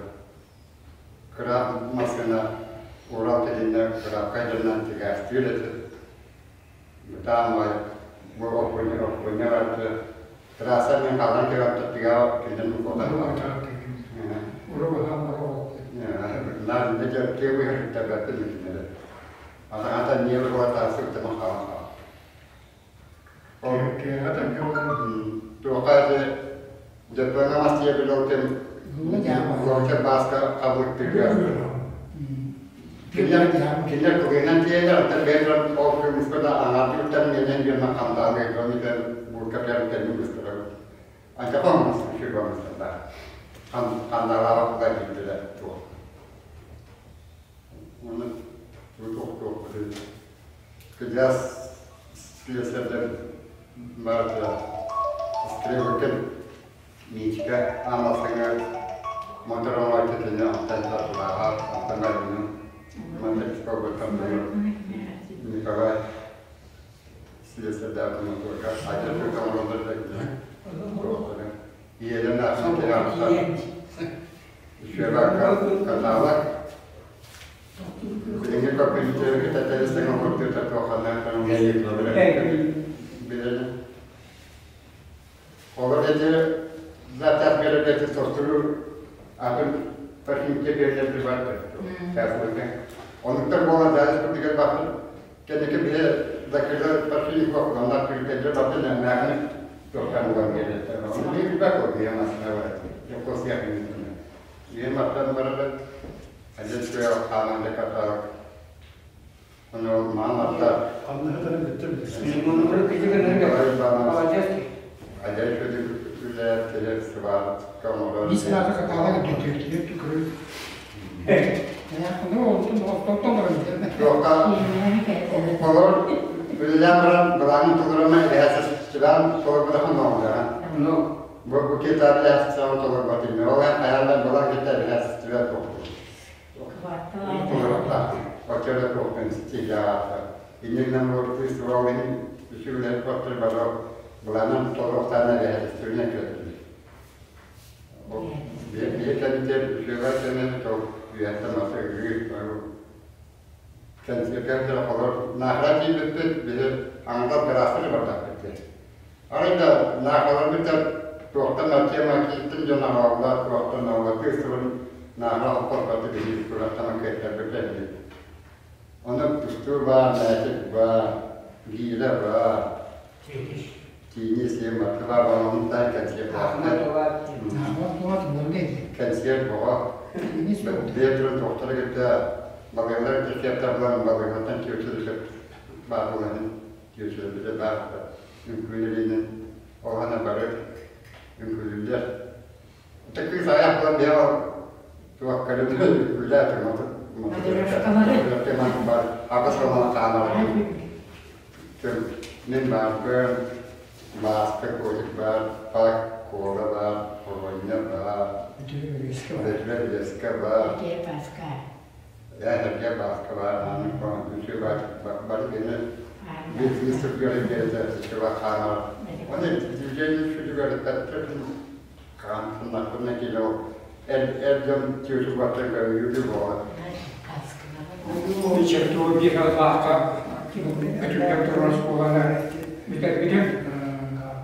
Кыра массыына Урал кэлиннэ кыраапка дьоннон тигээстиир этим. Бытаан бу оппуня оппуня барты трасса мен хаалан кэлэн тигаа кинен хотан Наар не кебы табатын кинеле. Ата не руата сыктама хаалан. Туохаады дьаппаҥа мас тиэбилоотем лоотем бааска хабылыктыырга. Кинилэр кинилэр кугинан тиэлэр антан бэйэлэр ол күмүскэ да аҥаардыктан миэнэн диэн хамдаалыы дьон бурка бэрин кэннин быстарар. Анча хомус сүрбамыстарда. Хандаалаах кугай билдилэр туох. Оны туох туох Кыдьаас слесардар барыта стрелкин Мичка аамасыҥар мотороҥор тэтини антан тартылааҕар антан барбыным Мандарского Николай слесардаах моторга адьас оҥороллор да Ийэлэн аахсан кэлэн Үчүгэй катаалак Билиҥҥи компьютеры кытта тэристэҥ компьютер туохханнаах билэни. Олор эти затар беребети состуру атын парфюмке берилер бар. Онуктар буолан дальше курдугар бахтыр. Кэнники биле закрыла парфюм оннар түркәдер бахтыр нәмәгән тоқтан улан келет. Оны бир бак ол ямасына бар. Yok yakın. Yem аттан барабыт. Ажет көй хаанан каталог. Оны мааматта. Ажет көй үлэ теле сыбар камора. Биир сылаата катаалага төттү көрү. Туохха олор үлэлээн баран былаанын толорорма эһээсэс толорботохон оҥордоҕа. Бу бу китап эһээсэс толорботун. Ол хайалар былаан китап эһээсэс толоруохтаах. Оччолор туохтан стиляата. Иннинэн олордуу суолын үчүгүлэр коттор бары былаанын толоруохтаана эһээсэс көрдүм. Биир кэмитиэр үчүгэй кэмэн тол үөһэттэн маса ыгыы кэнсиэркэр олор наахара тиийбиппит биһи аҥардас гараастары бардахпыт. Арай да наахаларбыт Туохтан аттыама кииттин дьон аҕалла, туохтан аҕалла сылын нааһа оппорбаты биһиги кураттан кыаттарбыт эбит. Ону тустуу баар, мээчик баар, гиилэ баар, тиини сиэн баттылаа баламынтай кэнсиэр кэнсиэр боҕо. Бэйэ туохтара кытта балыылар кэнсиэртэр булан балыылартан киирсэ баар буланын киирсэ баар үҥкүүлэринэн оҕоно бары үҥкүүлүүллэр. Кыыс айах булан бэйэ туох көрүн үҥкүүлээх бар аҕыс олоон хаалар. Мин баарбын, Бааска Котик баар, Пак Кола баар, Оҕонньор баар, Бөтүрэ Бүлэскэ баар, Эһэргэ Бааска баар, Ааны Үчү баар, бары гына биир сырдыгар биэрэтэ хаамар. Оны движение сүтүгэр хаамсыннахпына кило эр эр дьон түөтү көрүүрү буолар. Чертова биир аллаахха өтүллэн турар оскуоланы бүтэрбитим.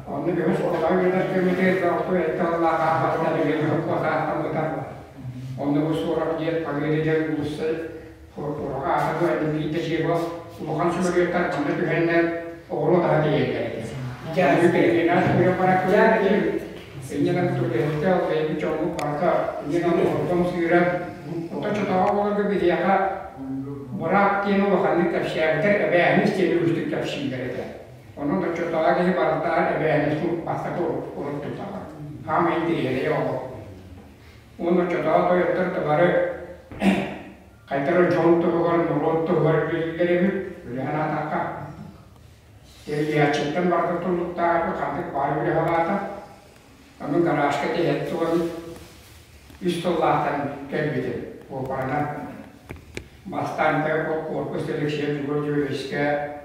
Онно көмүс оскуолаҕа үөрэнэр кэммитигэр алты эттэ аллаах аахпатына билигин оскуолаахтаммыта. Онно бу суорак диэн Победа диэн уулусса ураҕа аата бу биирдэ дьиэ буол улахан сөмөлүөттэр манна түһэннэр оҕуруот аһа тиийэллэр этэ. Дьэ, переменаж көрөн баран иннинэн түгэһиккэ бэйэбит дьоммут барыта иннинэн олордон сыыран ото чотоҕо буоларга биһиэхэ быраап диэн улаханнык кэпсээбитэр эбээһинэс диэн үгүстүк кэпсииллэр этэ. Онон оччотооҕу киһи барытаар эбээһинэс бастакы урут тутаҕа. Хаамай интириэһинэй оҕо. Уонна оччотооҕу тойоттор да бары хайдары дьон туһугар, норуот туһугар үлэлииллэр эбит, үлэһэн аатахха. Тэрийээччиттэн барыта туллуктаах ханнык баар үлэ халаата. Аны гаражка тиһэн туган үс сыллаахтан кэлбитим. Уопаранан бастаан корпус Алексей Григорьевичка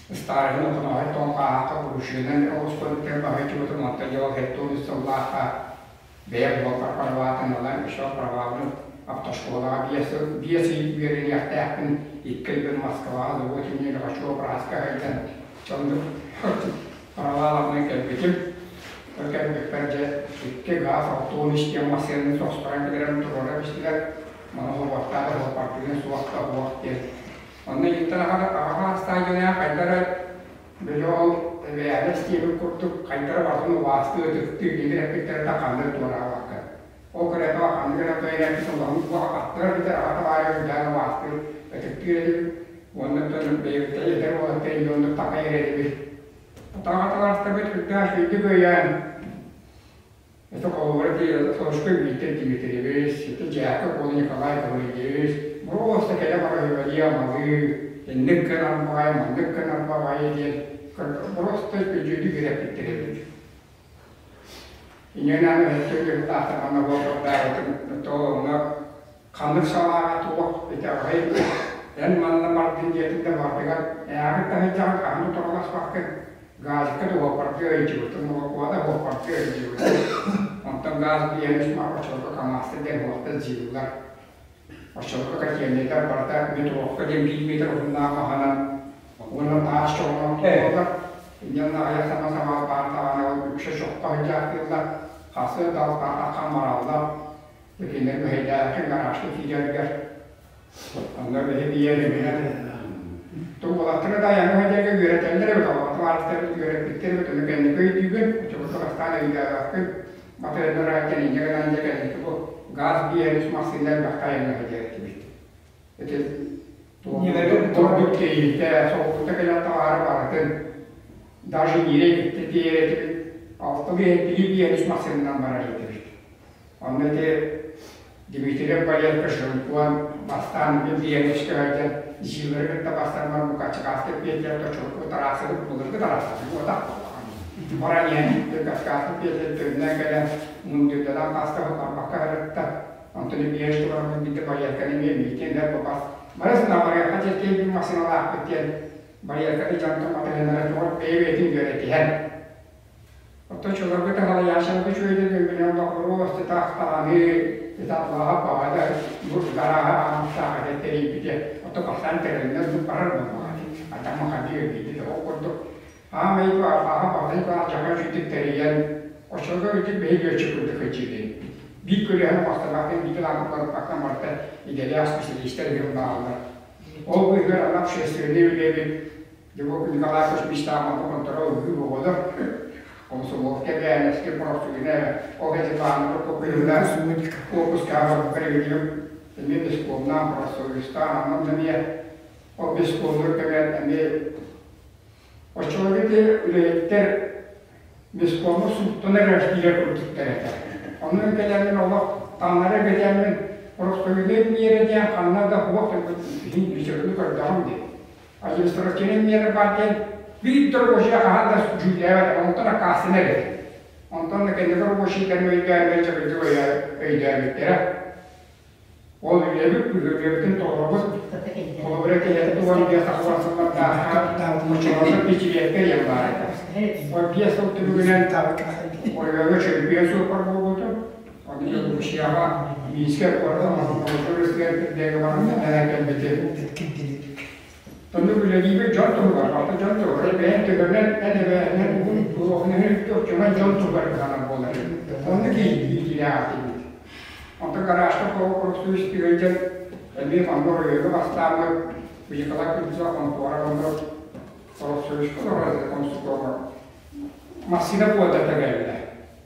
старыһын Охоноһой тоҥ хааһахха Грушинан оҕустан баһыйчыбытым онтон дьол хеттуун үс сыллаахха бэйэм буолбар праватын ылан еще правабын автошколаҕа 5 ый үөрэниэхтээхпин икки ыйбын Москваҕа завод имени Лихачева бырааска сылдьан дьоннук праваларынан кэлбитим. Ол кэлбиппэр дьэ икки газ 60 диэн массыынаны состорон кэлэрин туруора түстүлэр. Маны холботтаах суоппардыын суох да суох диэн. Онно иттэн аҕа аастаах дьоно хайдара Били ол эбээһинэс диэбит курдук хайдара барытын убаастыы, ытыктыы кинилэр эппиттэрэ да ханнык туораабакка. Ол кэриэтэ ханнык эрэ тойон эппит улахан туох аттыгар бүтэр аҕата баайа үрдээн убаастыыр, ытыктыыр этибит. Уонна оттон бэйэбиттэн эдэр уолаттар инньэ оннук такайар этибит. Атаҕаталаастарбыт үрдээх үчүгэйдик өйөөн Это холобура Солошкой Виктор Дмитриевич, это Дьяков уола Николай Гаврильевич, просто кэлэ бара амалыы, инник гынан баҕайы, маннык гынан баҕайы диэн просто күдьүдү үөрэппиттэр эбит. Инньэ өттүн таахтармана буолбаттаабытым, то онно ханнык салааҕа туох итэҕэй, эн манна бардын диэтин да бардыгар, ээҕит таһыйдьаҕын хаһан да тороласпаккын, Газика да уоппарга ыйдьыбытым, молокуода уоппарга ыйдьыбытым. Онтон газ биэрэн оччолорго КамАЗ диэн уохта дьииллар. Оччолорго котельнайдар барыта метровка диэн биир метр уһуннаах маһынан уонна таас чоҕунан туруораллар. Инньэ аҕыйах саҥа саҥа баар даҕаны ол үксэ чоххо сылдьаахтыыллар. Хасы далбаатахха мараллар. Итиннэр мэһэйдээххин гаражка киирэргэр онно бэһи биэрэминэн тугулаттара да айаҥҥа сылдьарга үөрэтэллэр эбит олоҕо табаарыстарбыт үөрэппиттэр эбит ону кэнники өйдүүгүн оччолорго бастаан өйдөөбөккүн батыһыннара кэнники гынан дьэ кэнники бу газ биэрис массыына элбэхтэ айаҥҥа сылдьар этибит ити тордук тиэйиитэ солкута кэлэн табаары барытын даже ньирэй кытта тиэйэр этибит алта биэһи биэрис массыынанан барар этибит. Онно ити Дмитриев Валерка Шелкуан бастаан мин биэничкэ сылдьан дьиэлэри кытта бастан баран Мукачыкааска Петя Точурку Тарасовы былыргы Тарасовы буотах буоллаҕа. Баран иһэн Кавказка Петя төннөн кэлэн мундирданан хаста барбакка сырытта. Онтон биэс баран биирдэ Валерканы эмиэ миитин да бас барысына барыахха дьэ массыыналаахпыт диэн Валерканы дьонтон батыһыннара туох бэйэ-бэйэтин үөрэтиһэн. Оттон чуларга таһалайааччыларга үчүгэйдик өйгүнэн боппуруос тутаахтаҕаны ыталлаҕа баҕада бу гарааһы ааммыттаах этэ тэрийбитэ. Оттон бастаан тэрилинэн бу барар буоллаҕа дии. Атаммахадыы өйдүүтэ ол курдук аамай бааһа баҕдай баар дьаҥа үчүгдүк тэрийэн. Оччолорго ити биһиги лүөччүк курдук кыччыыбын. Биир көлүөһэни хостобаккын, биир лаампаларбаккын барыта идэлээх специалистар игин бааллар. Ол быыһыгар аны общественнай үлэбит Любовь Николаевич Мечтаамапы контрол ыһыы оҕолор комсомолка эбээнэски профсоюзна ол эти копыйылар корпускаҕа барыгыдым эмиэ бескомнаан профсоюзтаан онон эмиэ ол бескомнур кэмэр эмиэ оччолорго ити үлэһиттэр бескомну сууттанар эрэ курдуктар этэ. Онон кэлэммин олох таҥнары кэтэммин профсоюзнай миэрэ диэн ханна да суох бичигини көрдөҕүм дии. Административнай миэрэ баар диэн биир да рабочий хаһан да дьүүллээбэт, онтон аккаастанар этэ. Онтон да кэнники рабочийдарын өйдөөн чэбэчик өйдөөбүттэрэ. Ол үлэбит, үлэбитин толоробут. Холобура киһиэхэ туган биэс тахсан сыллардаахха оччолорго пятилетка диэн баар этэ. Ол 5 сыл түмүгүнэн оройуоҥҥа чөмпүйүөн суоппар буолбутум. Ону Белоруссияҕа Минскэй куората Москва кирдээги баран кэлбитим. Оннук үлэлиибит дьон туһугар, барыта дьон туһугар. Бэйэҥ төбөҥөр эн эбээннэр угун туохунан чугас дьон туһугар кыһанар буолар. Оннук иитиилээх этибит. Онтон гаражка профсоюз түгэнчэн эмиэ манна оройуоҥҥа бастааммыт Николай Кузнецов хонтуора онно профсоюзка олорор комсомолга массыына буолда кэллэ.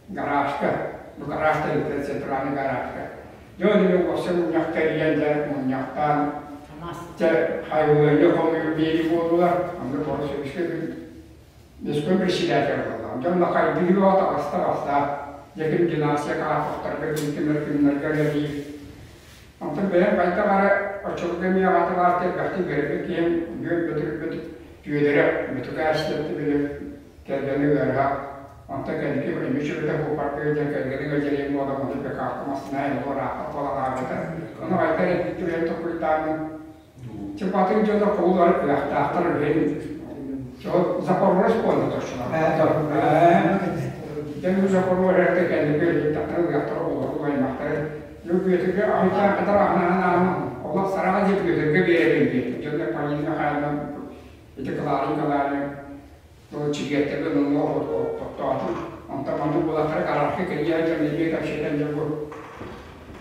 Гаражка, бу гараж тэрилтэ центральный гаражка. Дьон эмиэ уопсай мунньах тэрийэн дьэ мунньахтаан дьэ хайвыйы хомуйу биэри буоллулар. Онно профсоюзка Мескон председатель буолла. Дьон лакайдыы таҕыста баста. Дьэ ким династия Карповтарга, ким кимнэр үлэлиир. Онтон бэйэм хайдах эрэ оччолорго эмиэ аҕата баар элбэхтик үөрэппит киһим үөр бөтүрбүт түөлэрэ бөтүкээстэрти били кэргэни ыарыһах. Онтон кэнники эмиэ үчүгэйдик буолбарга диэн кэргэни ыалдьарыйым буолан ону бекаахта массыына олор аахпат буолан хаалбыта. Ону хайдах эрэ биирдэ бэйэм толкуйдааммын Чапатын дьоно кулулар кыахтаахтар үһүн. Запорожец буолла точно. Дьэ Запорожец кэнники өлүттэхтэрэ ыахтара олору аймахтары. Бүөтүргэ айдаан кытар аһынаан ааны олох сараҕа дьэ Бүөтүргэ биэрэбин диэтим. Дьонно Полина Михайловна ити Клара Николаевна ол чигиэттэбин онно оттоотум. Онтон маннык буолаттара гаражка кэлиэ дьон эмиэ кэпсэтэн дьэ бу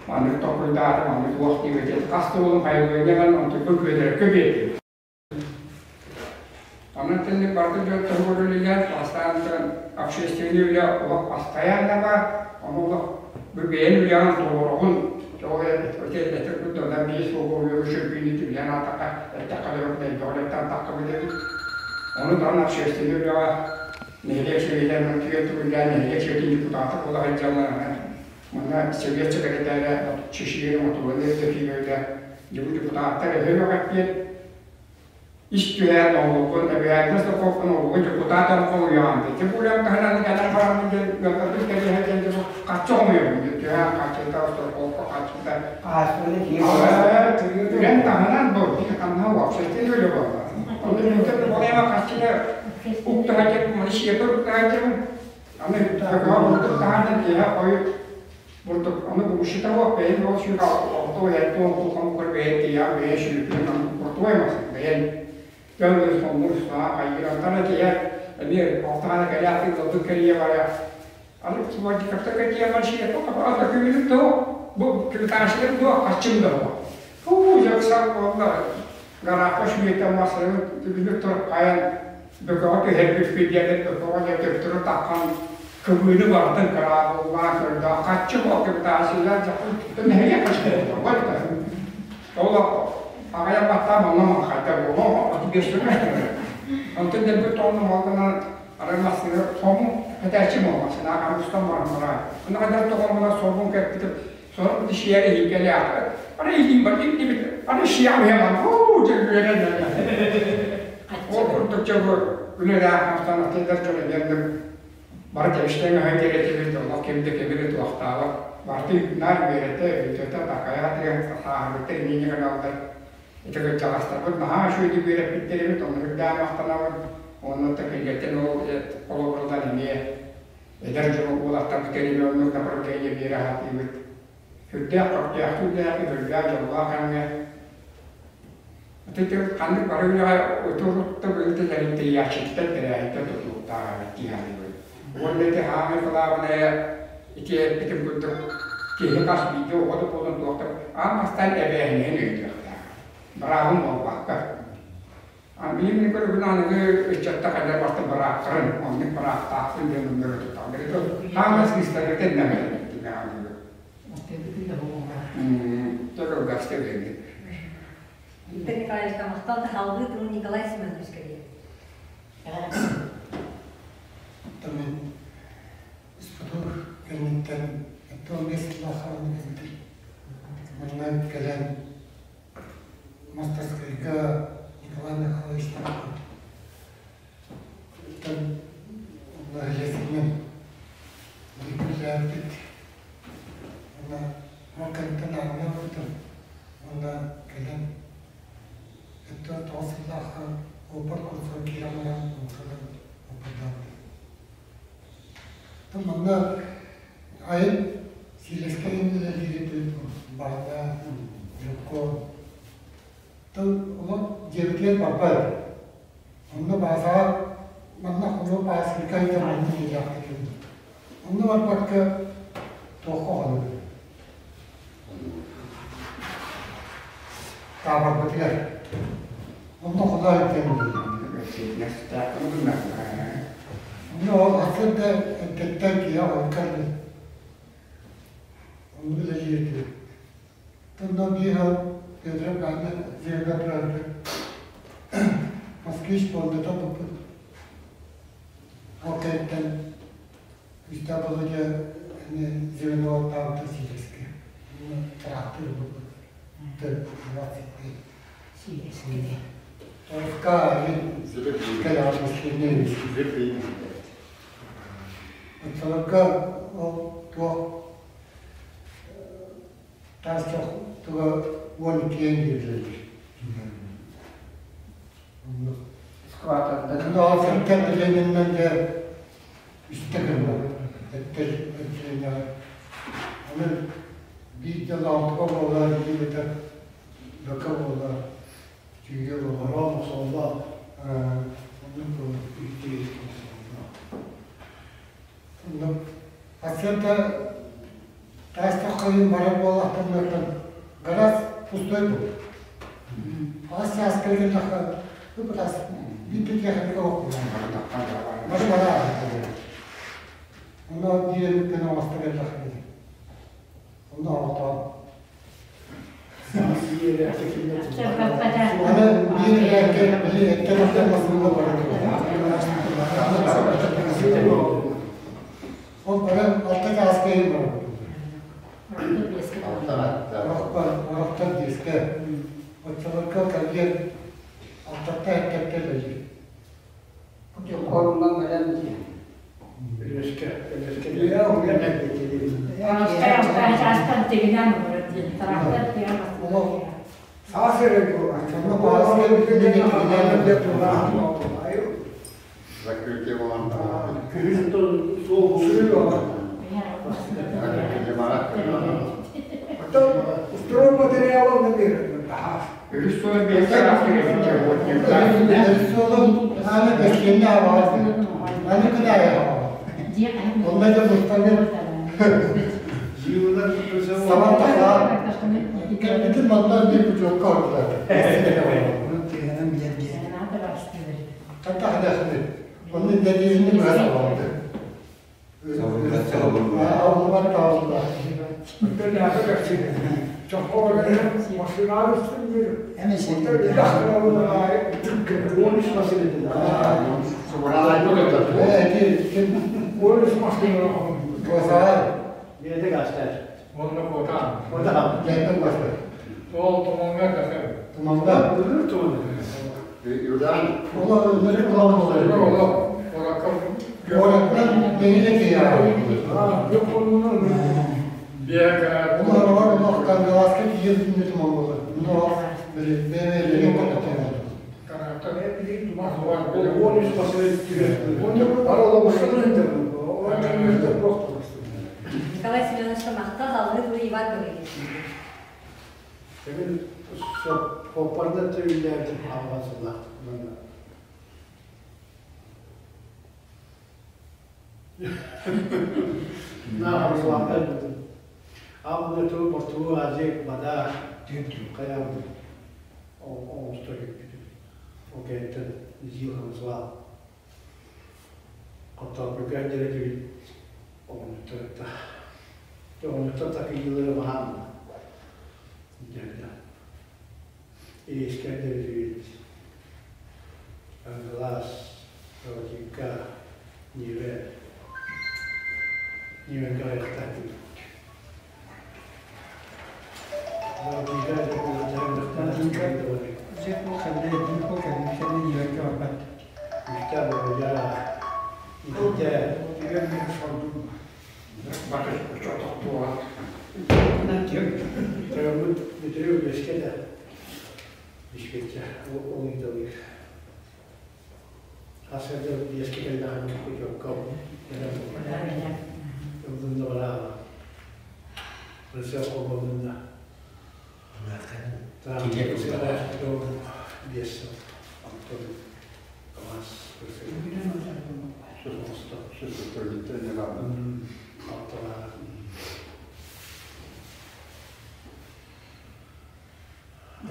маннык толкуйдаатым, маннык туох диэбит. Хас да уолум хайылыанньанан онтукпун Бүөтүркэ биэрдим. Онон итинник барыта дьон туһугар үлэлээн, бастаан общественнай үлэ олох постоянно баар, ону олох бу бэйэҥ үлэҕин толороҕун, тоҕо этэр курдук биир суолу үчүгүйүнү түбүлээн аатахха, эттэххэ да элбэҕи таххабыт эбит. Ону даҕаны общественнай үлэҕэ нэһилиэк сэбиэтэ түгэн түгүллээн нэһилиэк сэбиэтин депутата буола сылдьаллар. Манна сэбиэт сэкирэтээрэ Чешиин Мотуганы Евдокимовна депутаттар өһө диэн ис түһээн оҥолбун эбээннэс токоппун оҕугу депутат хомуйаҕын дии. Тем таһынан кэлэн бараммын диэн ыалтарбыт кэлиэһэ диэн дьэ хаччы хомуйабын диэн түһээн хаччыта остолболко хаччыта. Үлэн таһынан бу ханна общественный үлэ буолла. Онно минтэн болема хаччыта уктаһа маны сиэпэр уктаһа Аны бурдук таһаардан киэһэ хойут бурдук аны бугушчута бэйэн ол сүүрэ алта уон туон кур бэйэн тиийэҕин бэйэн сүүрүкүнэн аны бурдугай масын бэйэн көҥүл хоммур саа хайыыр антана киэһэ эмиэ алтаҕана кэлээхтик ылбыт кэрийэ барар аны Владикавка кэтиэ маршия ата күнүн то бу квитанциялар дуо хаччым да фу жакса буолла гараапа шүйэтэ масырын түбүнүк туруп хайан бөкөҕө түһэрбиппит диэн бөкөҕө дьэ төптөрү таххан кыбыыны барытын кыраабыллаан көрдөөх хаччы квитанциялар нэһилиэк хаччы ол аҕыйах баттаан онно махайда буолуо онтон дэлби тоҕону малгынан арай массыына сомун этээччи буолла сына устан баран баран онно хайдах тоҕомуна сорбун кэппитим сорох ишиэр иһиккэлээх аны илиим бар иттибит аны шиям хеман уу дьэ үөрэн ол курдук дьэ бу үлэлээх махтанахтыйдар дьон эмиэ бары тэбистэҥ аһай диэрэтибит олох ким да кимири туохтаабат барты наар үөрэтэ өйдөтө такайа тыган сааһырбыттар иннинэ гыналлар ити кырдьаҕастарбыт наһаа үчүгэйдик үөрэппиттэр эбит онно үрдээн махтанабын онно килгэттэн ол холобурунан эмиэ эдэр дьону уолаттарбыт эмиэ оннук направление биэрэ сатыыбыт сүрдээх көхтөөхтүк үлэлээхтик үрдээх дьоллоох кэмҥэ ити ханнык бары үлэҕэ утурутта быһыыта тэрийээччиттэн тэрээһиттэн тутулуктаах эбит дии саныыбын. Уонна ити хаамай кылаабынайа ити эппитим курдук киһи хас биирдии оҕо да буолан туох да аан бастаан эбээһинэһин өйдүөхтээх. Быраабын буолбакка. Билигин көрөбүн аныгы ыччатта хайдар барта бырааптарын, оннук бырааптаахпын диэн өннөрө тутталлар. Хаамас кыыстарга тэннэмэ аныгы. Төрөлгөстө билигин. Виктор Николаевичка махтал салгыы тылын Николай Семеновичка биэр. Мен Испутур кэнниттэн 15 сыллаах кэлбитим. Манна кэлэн мастерскойга Николай Михайлович Оттон нэһилиэктэринэн үлэлээбиппит. Уонна ол кэнниттэн армия барбытым. Уонна кэлэн 49 сыллаахха опыт курсугар киирэн баран онтон опытдаабытым. Оттон манна айан сиилэскэ үлэлиир баҕана, Дьокко. Тыл олох дьиэбитигэр барбат. Онно баазаҕа манна холуоп ааспыкка ыйда манна киириэхтэрин. Онно барбакка туохха оҕолорун. Таабарбытыгар. Онно холоо диэн Онно ол сарсыарда эрдэттэн киһи оҕолорго онно үлэлиир этибит. Онно биир Петр Ганна дьиэгэ турарбыт. Москвич буолбута буппут. Ол кэнниттэн үстэ Володя звено таабыта сиилэскэ. Трактор буппут. 25. Сиилэскэ. Тоска кэлэҕэ Оччолорго ол туох Таас чох туга 12 дииллэр. Онно сылтан Лениннэн дьэ үстэ гынна эттэр отделениеҕа. Аны биир дьыл алтыга буолла, биир этэ бөкө буолла, түйгэ буолла. Орон охсолло. Оннук буолла. Оннук. Пациента таас тоххойун барар буоллахтарыттан гараж пустой был. Аас чааска кэллэххэ, бу таас биир да техника суох. Бары бара Онно биир эмит оҥосто кэллэххэ Онно оҕотоон. Аны биир эрээккэ били эттэн массыына барар. Ол баран алта чааска иһин барар. Орохтор биэскэ. Оччолорго кэлиэн алтатта эттэртэ үлэлиир. Дьокуорунан бэлэм дии. Үлэскэ, үлэскэ. Чаастан тигинэн олорор диэн трактор тиһэн Саас эрэ Закрытие болан. Күһүн суол Стройматериалын да берет. Үһүс суолун биэскэ Үһүс суолун аны бэскиэннэ аҕалар. Аны кыдаайа аҕалар. Онно да мустаны Сабан тахаа кэлбитин манна биир путевка ордулар. Хатта хадахны. Онно дэриэһини быһа салалды. Аллар таалла. Онно куотаан. Ол туманга кахыр. Туманга. Юдан. Оракка меңиле кияр. Олар олар кангаласка киер күндө туман болар. Муну били Николай Семенович махтал алгы тылы Иван Гаврильевич. Эбин хоппарда төүллээбитим хаалған сыллаах. На хамсалаахтар Амны ту бортуу азик бада каям оҥосто кэлбитим. Ол кэнниттэн зил хамсалаах Хотторбукка дьэрэтибит оҕонньоттор оҕонньоттор такыйыылара баһаам дьэрдэ. Иискэ дьэрэтибит Англас, Ротинка, Ниве, Нивенка айахтаатыбыт. Ротинка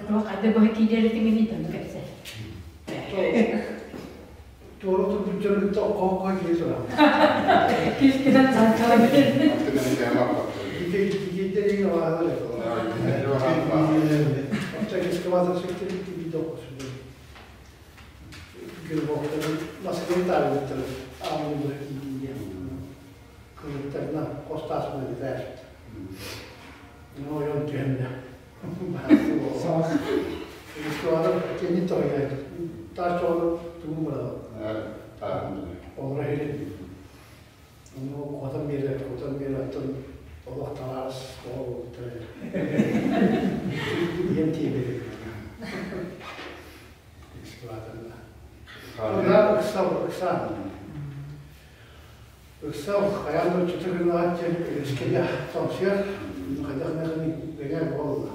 Хайда быһа киирэр этиҥин итаны кэпсэ. Туора турбут дьонуттан хоһ-хоһ киһи турар. Кискинэн санкала билин. Олох тараас оҕо буолбуттара. Ийэм тиийбит. Экскаваторна. Ыксал, ыксаан. Ыксал, хайаан да отчута гынаат диэн үлэскэйэ тоҥсуйар, хайдах нэхини бэҥэр буолла.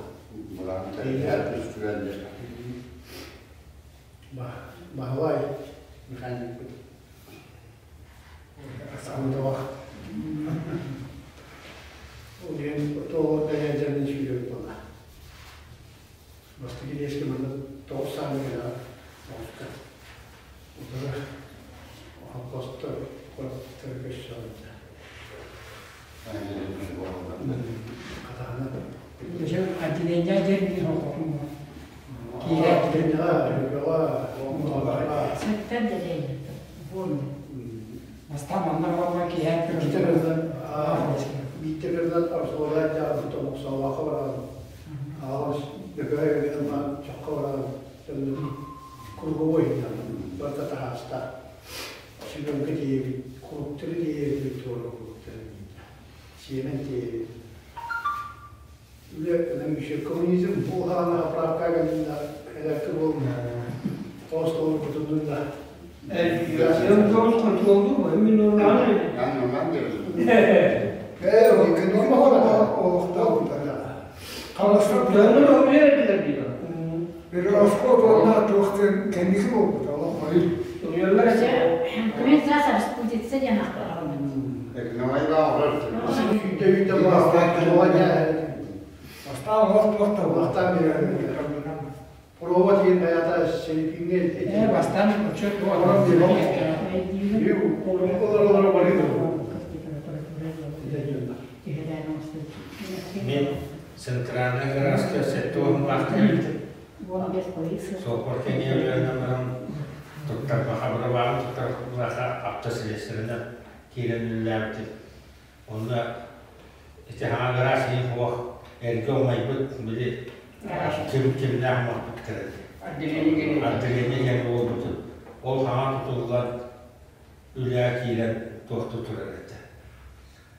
Баһылай механикпыт. Сандалах. Ол иһин тоҕо бэйэдьэрин сүүрэр буолла. Бастакы лиэскэ манна тоҕус сааны кэлэҕэ оҕуска. Утары холкуостар куораттары көссөҕүттэ. Хатаана. Отделение дьэр холкотун Сеттен делейин. Бастаан манна баран киһээт Бииттеринэн арсуолаан дьаабыт омуксалаахха баран, аҕалас бөкөөйгүнэн баран чоххо баран круговой барыта таһааста. Сүбэҥкэ тиийэбит, куруктары тиийэбит, туора куруктары сиэмэн тиийэбит. Үлэ коммунизм буолаана оправка кэлинна элэрки буолна. Тоос толор кутуннунна. Тоос контролду мен нормально. Бастаан отчет Мен центральный гаражка сеттуон бахтыр. Сопор кеңейлеринен баран туттарбаха бырабаан туттарбаха автослесарына киирэн үлэлээбитим. Онно ити хаҥа гараж иһин хуох эргэ умайбыт били ким кимнээх махпыттар отделение кэҥ буолбутун ол хаҥа тутуллан үлээ киирэн туохту турар этэ.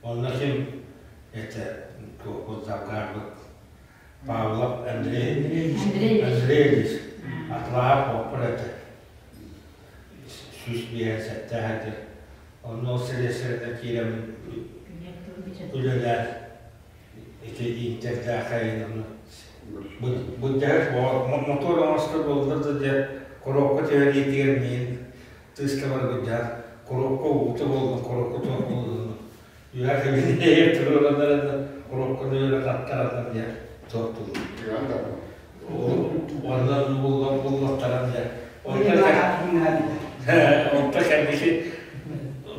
Онно ким этэ туохпут завгарбыт Павлов Андрей Андреевич атлаах оппор этэ. 157 этэ. Онно ол сэлиэсэринэ киирэн үлэлээн ити интердээхайын ону буддьаһыт мотор оҥостор буоллар да дьэ коробка түһэриитигэр миин тыыска бар буддьаһыт. Коробка уута буоллун, коробка туох буоллун. Үһэ кэбиһиэйэр туруораннар коробканы өрө таттараннар диэн туохтууллар. Онон буллар буллаттаран диэн. Онто кэнники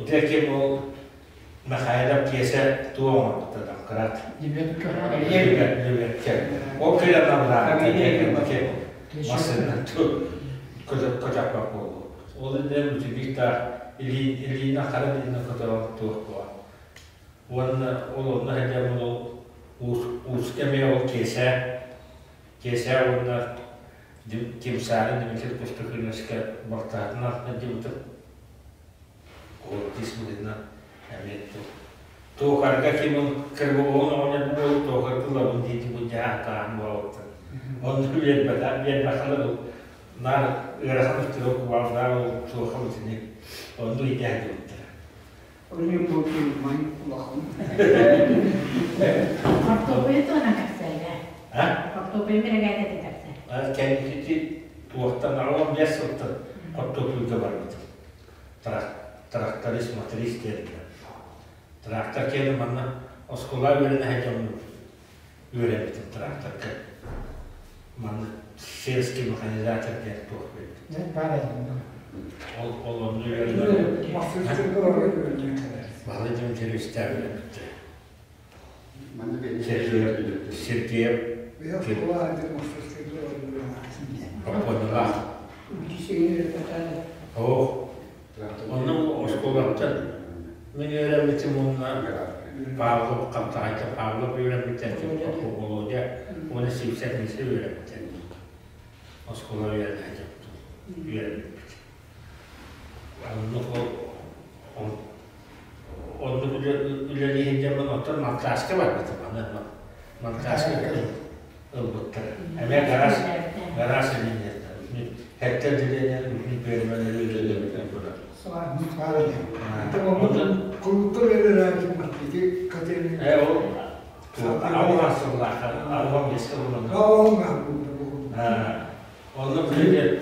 диэки ол Михайлов Киэсэ туох оҥорбута домкрат. Лүбэккэ. Ол кэлэн аллаах массыына көтөхпөт буолбут. Ол иннинэ бүтүннүү илиинэ хара илиинэ көтөҕөн туох буолар. Уонна ол онно сылдьаммын ол ууска эмиэ ол Киэсэ Киэсэ уонна Тимсаары Дмитрий Кустукиновичка балтаһытынан сылдьыбытым. Куоттис быһыытынан эмиэ туохарга ким кырбоҕун оҕонньор буолу туохарга ылабын диэти бу дьаһаахтаан буолбуттар. Онно биэрбэтэх биэрбэххэ бу наар ыарахан өттүгэр кубардаах ол туоха бутини онно итэһ дебиттэр. Onun bu май улахан. Хортуоппуйу туһунан кэпсэйэ. А? Хортуоппуйу бирэгээдэтин кэпсэ. Кэнники туохтан аҕам 5 сылтан хортуоппуйга барбытым. Тракторист, моторист диэннэр. Трактор киэнэ манна оскуола үөрэнэ сылдьаммын үөрэммитим тракторга. Манна сельский механизатор диэн туох биэрбит. Ол ол онно үөрэнэн. Баһылай Дмитриевич үөрэппиттэр. Сергеев Оппуонньалаах. Оо, онно оскуолаттан мин үөрэммитим уонна Павлов Хаптаҕайга Павлов үөрэммитэ, Володя уонна Сивцев Миша үөрэммитэ. Оскуола үөрэнээччи үөрэммиппит. Оннук ол оннук үлэлии сылдьаммын оттон монтажка барбытым. Аны монтажка ылбыттар. Эмиэ гараж гараж линиятынан хэттэ отделение үһүн пиэрмэлэри үлэлэбитин турар. Э ол ауған сыллаахха ауған беске Онно билигин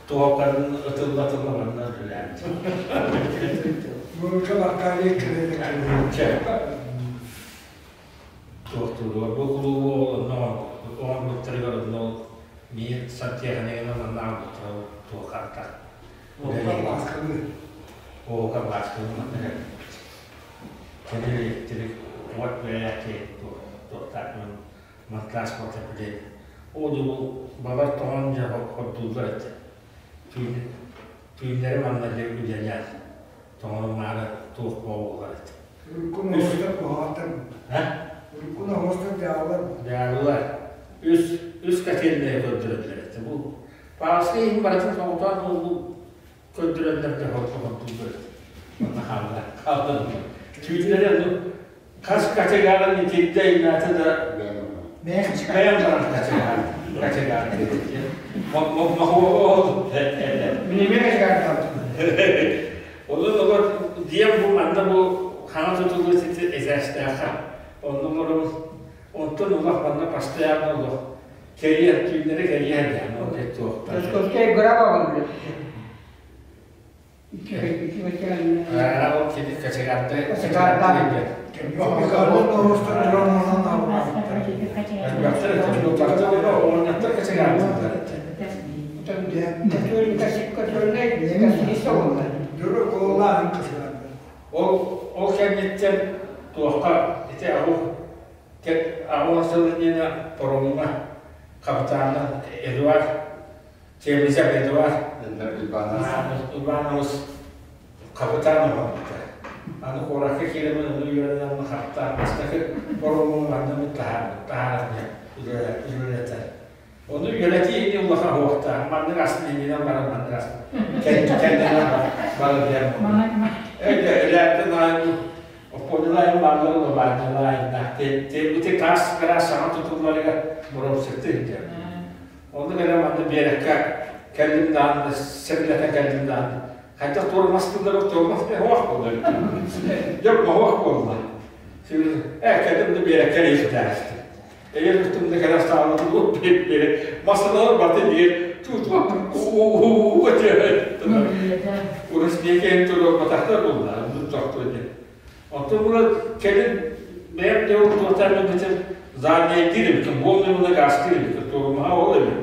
туохтарын ытылла-ытылла манна үлэлээбит. Туохтуулугар бу кулуубу онно оҥорбуттарыгар онно биир сантиэхинигинэн манна аҕалбыттара туоххааттаах. Ока баасканы манна кэлбит. Кини электрик уот бэйээки туохтаах монтаж протоплен. Ол дьыл балар тоҕон дьэ хордууллар этэ. Түүннэри манна дьэ үлэлээн тоҥорумаары туох буолар этэ. Уруккун оҕустар куһаҕаттар. А? Уруккун оҕустар дьааллар. Дьааллар. Үс үс котельная көрдөрөллөр этэ. Бу Павловскай иһин барытын соҕотоон ол көрдөрөллөр да хордууллар этэ. Манна хаалла. Хаалла. Түүннэри ону Хас категорияны итирдэ инаата да бэйэм баран категория категория Минеме категория Онон олор диэн бу манна бу хаҥа тутулуу сити эзээстээхэ онно олорон онтон улах манна постоянно олох кэрийэр түүннэри кэрийэр диэн ол туохтар Көскөй граба Ол кини кочегарда Ол ол кэнниттэн туохха ити аҕу аҕу сыл иннинэ паромҥа хапытаана Эдуард Чемизов Эдуард Иванович хапытаан оҥорбута. Аны куоракка киирэммин ону үөрэнэн хапытаан бастакы паромун манна таһааран үлэлэтэр. Ону үөрэтии ини улахан уохтаах. Маннык ас иннинэн баран маннык ас кэннинэн баран диэн Элээттэн аайы оппуонньалаайын бааллар лабаанньалаайыннаах. Ити таас гараас саҥа тутулларыгар боруобсакты иһдэр. Онно кэлэн манна биэрэккэ кэллим даҕаны, сэбилэтэн кэллим даҕаны. Хайдах туормастыыллар туормас оһох буолла. Дьэ оһох буолла. Э кэллим да биэрэккэ илдьитээстим. Эгер үстүмдэ кэлэ астаабытым биэрэк масыналар барды биир Урус диэки туруорбатахтар буолла, тохтуу диэн. Оттон була кэлин бэйэм де ол туохтаан битим задняйдыыр эбит, буолный була газтыыр эбит, туорумаха ол эбит.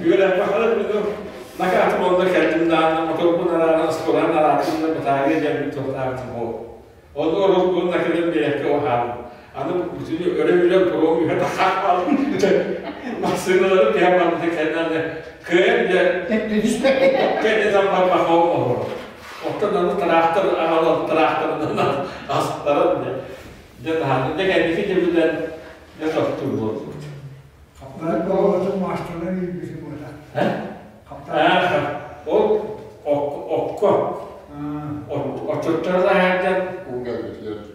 Үөрэммэхэлэр накаатым онно кэлдим даана моторбун араана оскуолан араатын да батаарыа диэн туохтаабытым ол. Ону орун накылын бэйэккэ уһаабым. Аны бүтүнү өрө-үлэ паром үһэ тахаал. Массыыналары тиһэн барбыты кэннэ кыайан дьэ кэннэ барбаха оҥоһор. Оттон аны тыраахтар аҕалан тыраахтарынан астаран дьэ дьэ таһааны дьэ кэнники дьэ билэн дьэ тохтуур буолбут. Хаптаан болотун маастарынан үүрбүтү буола. Ол окко отчуттары саһаайдан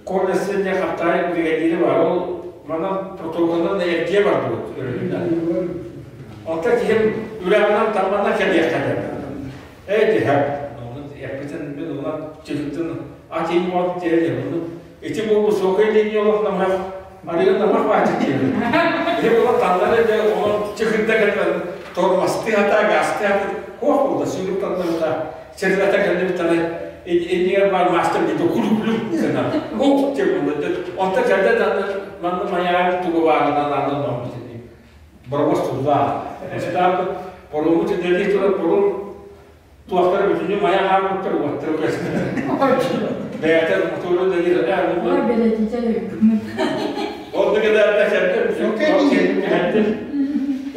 колледжа хаптаай бригадири бар ол манан протоколунан эргиэ барбыт өрүһүнэн. Онто киһим үрэҕинэн таммана кэлиэххэ Ээ диһэ эппитин мин онон чыгыттын атын уот диэн ити бу высокая линия олох намах арыгын намах баачык диэн. Ити була таннары де онон чыгытта кэлбэн тормосты хата газты хата хуох булда сүүрүк таннарыта сирилата кэллибитана иннигэр бар мастер дито кулу-кулу гына хук диэн булда. Онто кэлдэ данны манны маяр тугу баарынан аннан номбутини. Боробос туллаа. Эстаабыт порому тилдердик турар порум туохтара бүтүннүү мая хаалбыттар уоттара көстөр. Бэйэтэ мотору да диир Олар белетите Ол да кедәрдә кәнтер.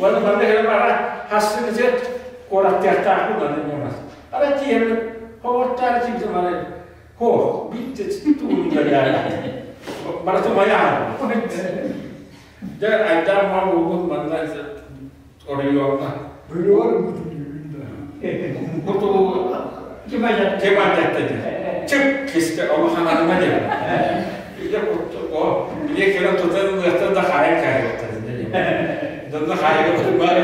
Оны манда кэлэн бара хассыгычы куораттыахтаахпын аны ньымас. Ара тиэмин ховоттаары чигдим аны хо битте тугун даяра. Бараты мая. Дьэ айдаан маа буолбут манна оройуоҥҥа. Бөлүөр Буту кемадетте чып кисте ону хананыма диэн. Иле о биле келен тутан ылыахтан да хаайан каайыктар. Донна хаайыга баары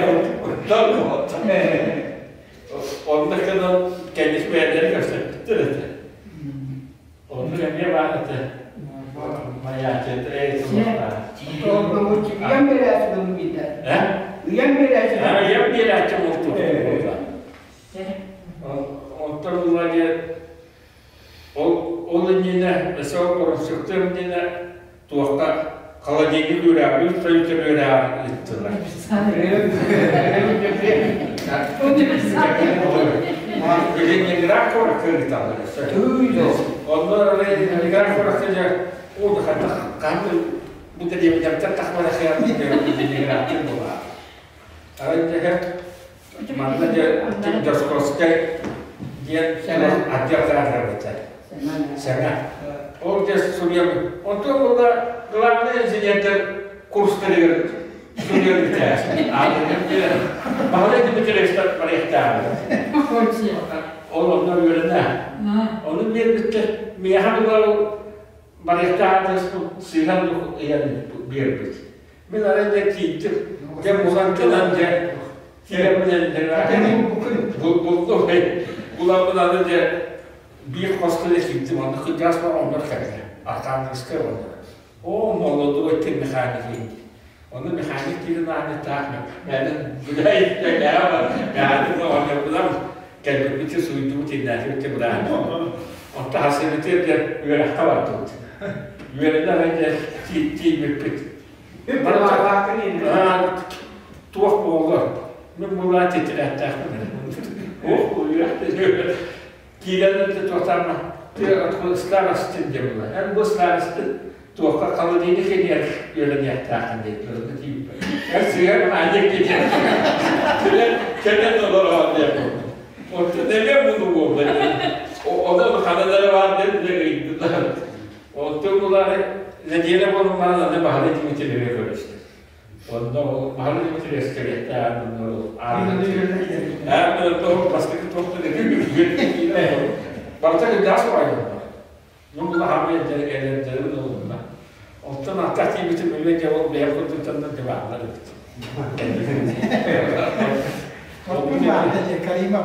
Онно кэлэн кэннис бэйэлэри көрсөппүттэр этэ. Онно эмиэ баар этэ. Маячы Ыйан биэрээччи билдэ. Ыйан биэрээччи. Ыйан биэрээччи буолту. Онтон ыла диэн ол ол иннинэ өссө оҥорсуктар иннинэ туохха холодильник үөрээҕи үс сойута үөрээҕи ыыттылар. Ленинград куоракка ыыталлар өссө. Онно Ленинград куоракка дьэ уу хантах ханты бу дэриэбинэбиттэн тахмара хыан Ленинградтан буолаа. Арай дьэ манна дьэ Дьосковскай диэн отдел таһаарбыттар. Саҥа. Ол дьэ суруйан онтон буолла главный инженердэр курстарыгар суруйан бүтээр. Баһылай Дмитриевичтар барыахтааҕы. Ол онно үөрэнэ. Ону биэрбиттэр миэхэ була барыахтааҕы сыыһан ыйан биэрбит. Мин арай дьэ тииттим. Дьэ булан кэлэн дьэ киирэн булдум. Буламмын аны дьэ биир хоско дьэ киирдим. Онно кырдьаҕас бар оннор кэллэ. Архангельскай оннор. О, молодой ты механик. Онно механик киирэн аанньытаах мээдин бүлэй мээдин оҕонньорбунан кэлбиппити суйдубут иннээтибит быраан. Онто хасыбытыр дьэ үөрэххэ бардыбыт. Үөрэнэ арай дьэ тиийбиппит. Туох буолла? Мин булаа титирээттээхпин. Ох, үөрэхтэ киирэн туохтаама старостин диэн була. Эн бу старостин туохха холодильник кэлиэр үөрэниэхтээххин диэн турда тиийбит. Эн сыһыар аанньык киирэн кэлэн кэлэн олороо диэн буолла. Оттон эмиэ буну буолла. Онон ханалары баар диэн ыйдылар. Оттон булаары нэдиэлэ буолан баран аны Баһылай Дмитриевиһи көрүстүм. Онно ол Баһылай Дмитриевич кэлиэхтээх бастакы туохтан барыта кырдьаҕас баҕайы Ну була хаамай элэрдэрин ылынна. Оттон аттах тиийбитим үлэ дьэ ол бэйэм курдуктан да дьыбааннар эбит. Баттур баатта дии, Карима.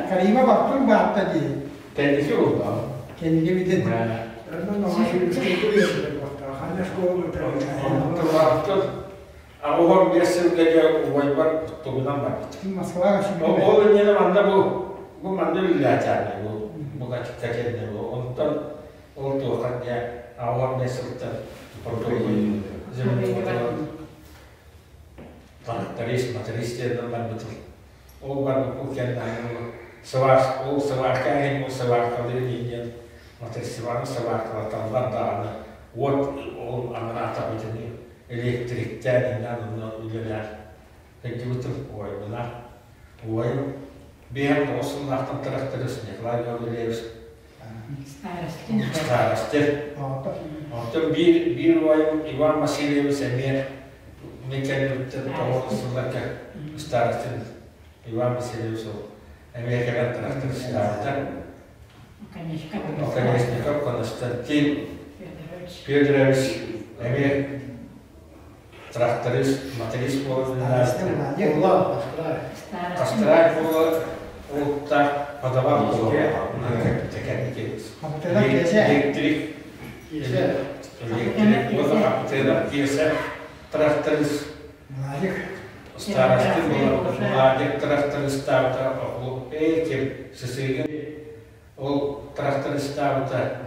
Карима баттур баатта дии. Кэнники буолла. Кэнники бүтэн. 85 сылга дьэ убайбар тугунан барбыт. Москваҕа Ол иннинэ манна бу бу манна үлэлээтэҕинэ бу бу кэтэннэ бу онтон ол туохха дьэ 85 сылтан тракторист, моторист диэн барбытым. Ол барбыт кэннэ сыбаас ол сыбаарка иһин ол сыбааркалыыр диэн мотористыбаны сыбааркалаталлар даҕаны уот ол анараа табытыны электриктэн иннан онно үлэлээх сылдьыбытым убайбына убайым биэһэн тоҕус сыллаахтан тракторист Николай Гаврильевич старостин оттон биир биир убайым Иван Васильевич эмиэ мин кэннибиттэн тоҕус сылларга старостин Иван Васильевич ол эмиэ кэлэн трактористаабыта Оконешников Константин Федорович эмиэ тракторист, моторист буолан Кастрай буола уолуттаах подавал электрик электрик буола киэсэ тракторист старосты буола Владик трактористаабыта оҕу ээ ким сысыыгын ол трактористаабыта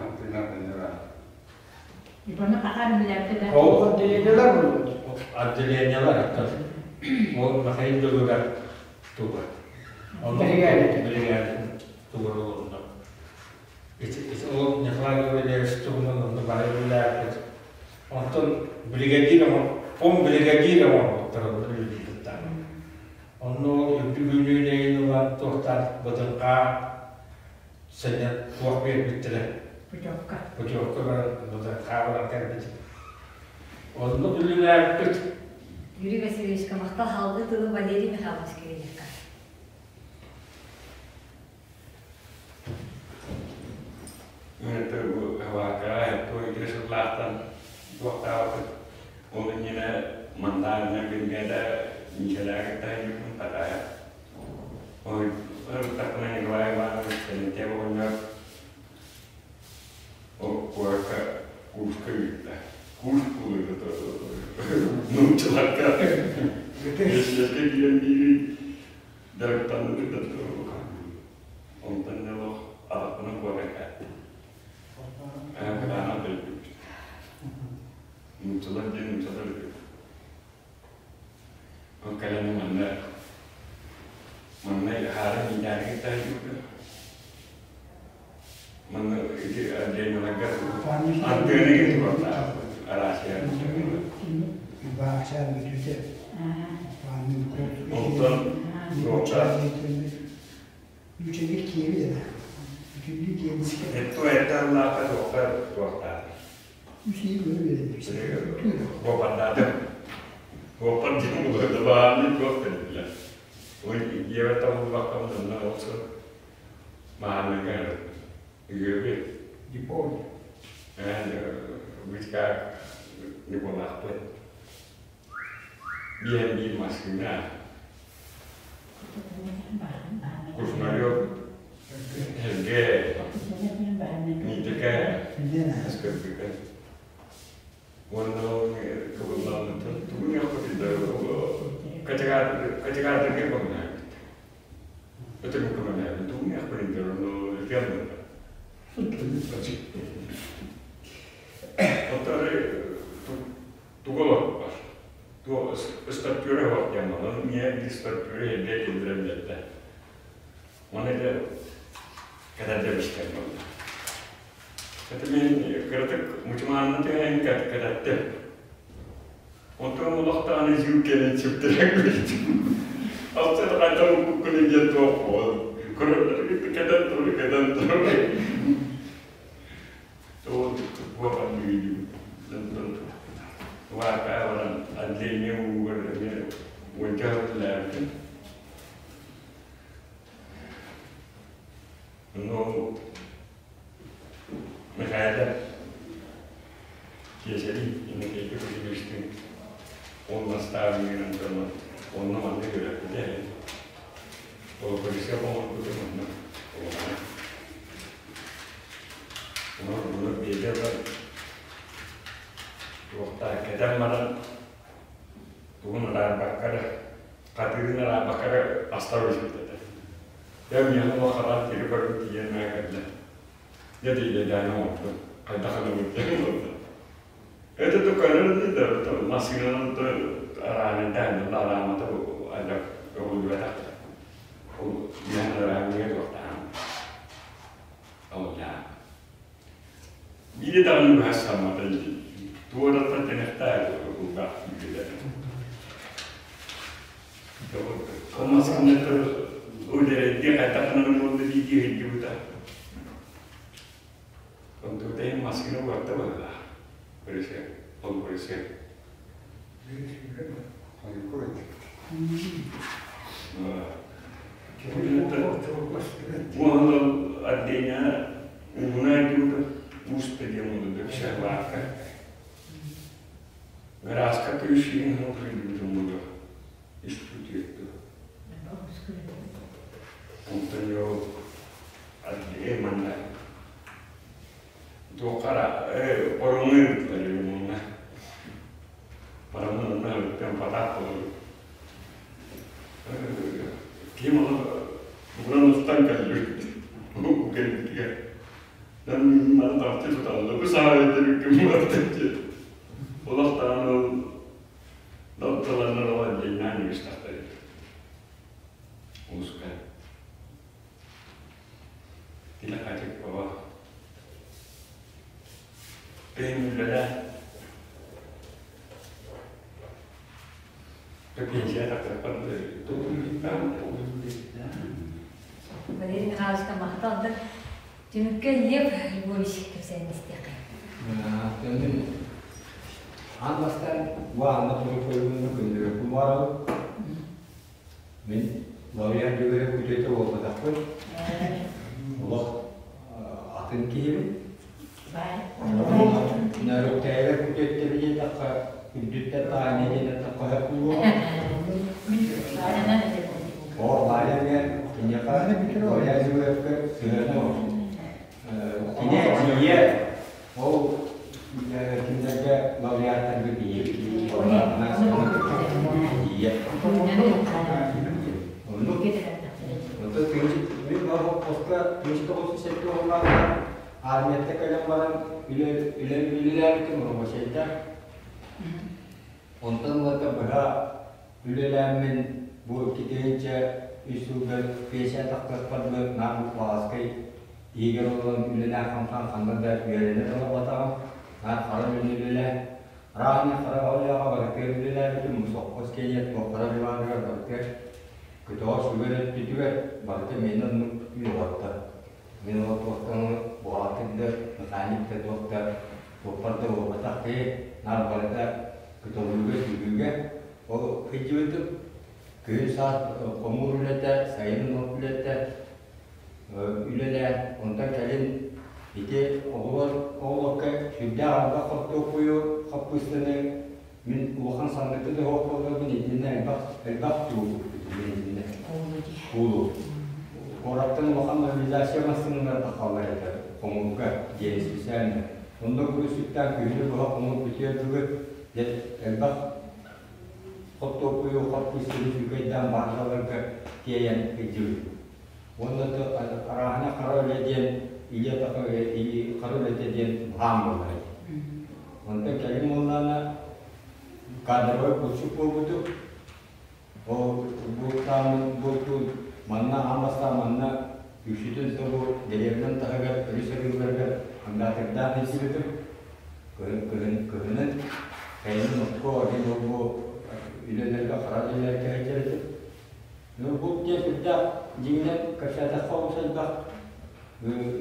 Ол отделениелар буолбут. Отделениелар оттон ол Михаил Дөгүгэр туга. Биригээдэ. Биригээдэ тугар олордо. Ити ол Николай Гаврильевич тугунан онно бары үлэлээбит. Онтон бригадир он бригадир оҥорбуттар онно үлэлиирбиттэр. Онно ол үрдүк үүнүүнэйин ылан туохтаах бытырҕаа сэнэ туох биэрбиттэрэ Путевка. Путевка баран бытырхаа баран кэлбит. Онно үлэлээбиппит. Юрий Васильевичка махтал халгы тылы Валерий Михайлович Кириллевка. Это хавака, то игры сыллаахтан туохтаабыт. Ол иннинэ мандаанна билгede ничелээгэ тайбыкын татая. Ой, ырыттахпына Николай Иванович кэннитэ оҕонньор ол куоракка курска ыытта. Курс булуйда нууччаларга. Эсиэскэ киирэн биири дьарыктанныбыт да Онтон олох атахпынан куоракка. Кытаанах өлбүт. Нууччалар диэн нууччалар өлбүт. Ол кэлэн манна манна хаарын иитээри кытта Манна ити отделениеларга антыаны кытта Араасыйа. Баачаан бүтүтэ. Онтон туохта Үчүгэй киэби дэнэ. Бүтүннүү киэбискэ. Этто эрдэ аллаахха туохта туохтаах. Үсии бөрө биэрэн. Буопардаатым. Буопар диэн бааны туох дэниллэр. Ой, дьиэбэр табыллыбаккабын онно ол сыл маанныга үгүөбү. Диплом. Витька Николаахпыт. Биэһэн биир массыына. Кушнарев Сергей Митика Скорбика. Уонна кыбылламмытын тугун яхпытыда категория көмөлөөбүт. Өтөрүн көмөлөөбүт тугун яхпытыда ону фермер. Оттон тугу олорбар. Туох ыстатыыра суох диэн буолан, ийэ биир ыстатыыра эргэ киллэрэн биэрдэ. Оны дьэ кэтэрдэ буолла. Это мин кыратык мучумаанна түһэн кэтэттим. Онтон улахтааны жүү кэлин сүптэрэн көрдүм. Алчат қайта уккуккуну диэн туох буол. Кэтэн туру, кэтэн туру. Туох буолан бүгүн. Вака баран отделение уугар эмиэ уонча үлэлээбитим. Ну, Михаила Киэсэли Иннокентий Васильевичтыын ол наставнигынан дьоно онно манна үөрэппитэ. Ол полиция оҥорбутум онно улахан. Ону биэдэ туохтаа кэтэн баран тугу Астар өспүт этэ. Дьэ миэхэ улаханнаах кири көрөн тиийэн мэ кэллэ. Дьэ тиийдэдээн оҥордум. Хайдах гынабыт диэн буолла. Это то көрөр да массыынанан араанайдаан араамата айдак көҕүллүбэтэх. Ол миэхэ араанайга туохтаан. Ол даа. Биирэ даҕаны быһа саммата туораттан тэнэхтээ кулгаах күүрүлэр. Ол массыынаттан үлэрэргэ хайдах гынан буолла дии дии сылдьыбыта. Онтубута иһин массыына уорда быһыылаах. Көрүсэ, ол көрүсэ. Уонна отделение угуна идут уста диэн шарлака. Гарааска күүсүйүн хылгыйбытым испутуетту. Онтон yo манна туоххара ороҥҥо ыыттылар ремонҥа. Парамын онно өлүктэн патаах буолар. Ким ону уран устан кэлбит кэлбитигэр маны тарты туталла бу саҕа ким барда диэн олохтоон ол доптоланнар ол отдельно үстахтар Узкая. Тилэхэтик баба. Пенсия Валерий Михайловичка махтал. Түмүккэ Лев Львович кэпсээн истиэххэ. Аан бастаан бу Анна Прокопьевна күндүрүккүн баарабын. Мин Лавриян Дьөгүөрэ күтүөтэ буолбатахпын. Олох атын киһибин. Нөрүктээбэр күтүөттэри диэтэххэ, үрдүттэн таайна диэн эттэххэ сөп буолуо. Оо, Валя эмиэ киниэхэ Лавриян Дьөгүөрэпкэ сыһыана Кини эдьиийэ ол кинилэргэ лауреаттарга тиийэбит. Эдьиийэ. Оннук. Онтон мин хоско тыынчы тоҕус сэттэ уоннаахха армията кэлэн баран үлэлээбитим рабочайда. Онтон ылата быһа үлэлээммин бу 2000 үс сылга пенсия тахсыахпар дылы Нам Баҕаскай иһигэр олорон үлэлээн-хамсаан ханна да үөрэнэ олорботоҕум. Наар хара үлэни үлэлээн, ранее хара үлэҕэ барытыгар үлэлээбитим, сопхуос киэниэт туохтара баарыгар барытыгар көтөҕө сүгэр өттүтүгэр барыта миэнэ оннук үөҕэттэ. Мин ол туохтан бухгалтер да, механик да туох да туохпар да буолбатах киһи, наар барыта көтөҕүүгэ, сүгүүгэ ол сылдьыбытым. Күһүн саас хомуур үлэтэ, сайынын от үлэтэ үлэлээн, онтон кэлин ити оҕолор оҕолорго сүрдээх элбэх хортуоппуйу, хаппыыстаны мин улахан санныты да суох буолларбын итиннэ элбэх элбэх туурбуппут мин итиннэ куулу. Куораттан улахан мобилизация массыыналара тахаллар этэ хомуурга диэн специально. Онно күрүсүктээн күһүнү быһа хомуур бүтүөр дылы дьэ элбэх хортуоппуйу хаппыыстаны сүүкэйдээн баһылаларга тиэйэн илдьибит. Уонна арааһына хара үлэ диэн илиэ хара үлэтэ диэн баһаам буолар этэ. Онтон кэлин буоллаҕына кадровай булчут буолбутум. Ол бултааммын бултуун манна аан бастаан манна үксүтүн тобу дэриэбинэм таһыгар өрүс арыыларыгар андатырдаан илдьибитим. Кыһын кыһынын сайынын окко диэн ол-бу үлэлэргэ хара үлэлэргэ сылдьар этим. Ну булт диэн сүрдээх дьиҥинэн кэпсээтэххэ олус элбэх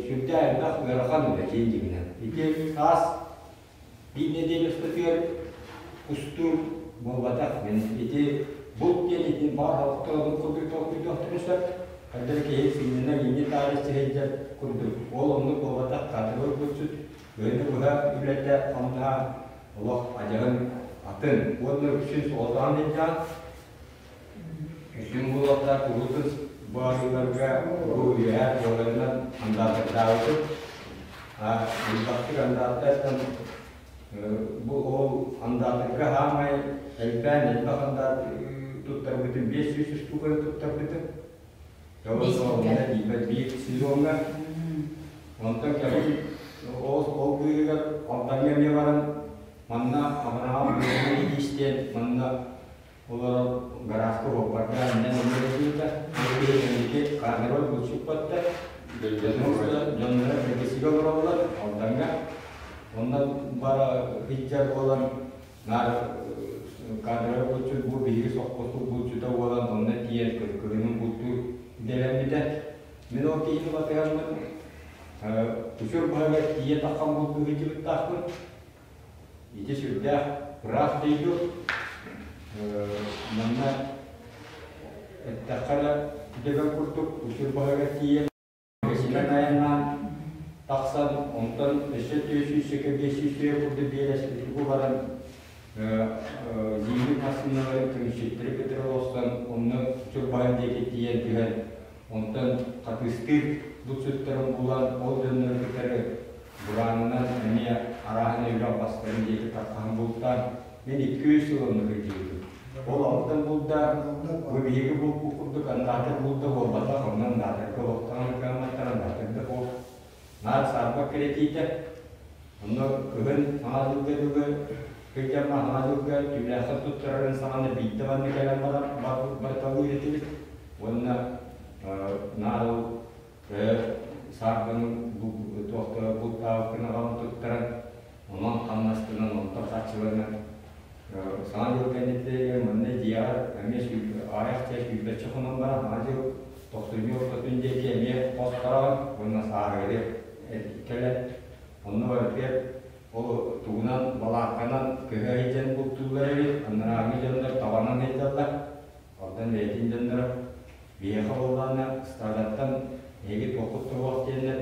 сүрдээх элбэх ыарахан үлэ дьиҥ дьиҥинэн. Ити саас биир нэдиэлэ устатыгар кустуур буолбатах. Мин ити булт диэн ити баар олохтообут курдук толкуйдуохтарын сөп. Хайдах киһи сынньана иини таары сиһэйдэр курдук. Ол оннук буолбатах кадровый булчут Күһүнү быһа үлэтэ хамнаһа олох адьаһын атын уонна үксүн соҕотоҕун илдьэҕин. Үксүн буолуохтаах куруутун баарыыларга бу үөһээ буоларынан андаатардаабытым. Элбэхтик андааттартан бу ол андаатарга хаамай элбээн элбэх андаат Туттарбытым 500 штуканы туттарбытым. Тоҕо биир сезоҥҥа. Онтон кэлин ол быыһыгар Алдаҥҥа эмиэ баран манна Авраам Ильич диэн манна олорор гаражка уоппардаан иннэн эмиэ кэнники камера булчуппаттар. Дьонноро Бэргэсигэ олороллор Алдаҥҥа. Онно бара сылдьар буолан наар камера булчут бу биһиги сопхуоспут булчута буолан онно тиийэн кыһынын бултуур идэлэммитэ. Мин ол киһини батыһаммын Учур баһыгар тиийэ таххан бултуу сылдьыбыттаахпын. Ити сүрдээх ыраах дойду. Манна эттэххэ эрэ дөбөҥ курдук учур баһыгар тиийэн Синэн айаннаан тахсан, онтон өссө 400 500 курдук биэрэс утугу баран зимний массыыналары көмүсчүттэри кытары олорсон, онно Чурбаһын диэки тиийэн түһэн, онтон хатыыстыыр булчуттарын булан, ол дьоннору кытары бураанынан эмиэ арааһынай үрэх бастарын диэки тархаһан бултаан, мин 200 сыл онно сылдьыбытым. Ол алтан булда, бу биһиги булпут курдук андаатар булда буолбатах, онно андаатарга олохтоон кыамматтар, андаатарга ол наар саарба кирэтиитэ. Онно кыһын саҥа дьылга дылы кырдьамма саҥа дьылга түүлээххэ туттарарын саҕана биирдэ манна кэлэн баран барыталыыр этибит. Уонна наар ол саарбаны туохта бултаабыккын аҕалан туттаран, онон хамнастанан, онтон харчыланан Саҥа дьыл кэнниттэн манна дьиэҕэр эмиэ аҕыйах чаас сүүрбэччэ хонон баран Саҥа дьыл тохсунньу ортотун диэки эмиэ хос хараҕын уонна сааһыары кэлэн онно барытыгар ол тугунан балаакканан көһө сылдьан бултууллар эбит, анарааҥҥы дьоннор табанан сылдьаллар, онтон бэйэтин дьонноро биһиэхэ буоллаҕына стадаттан эһиги туоххут туһуох диэннэр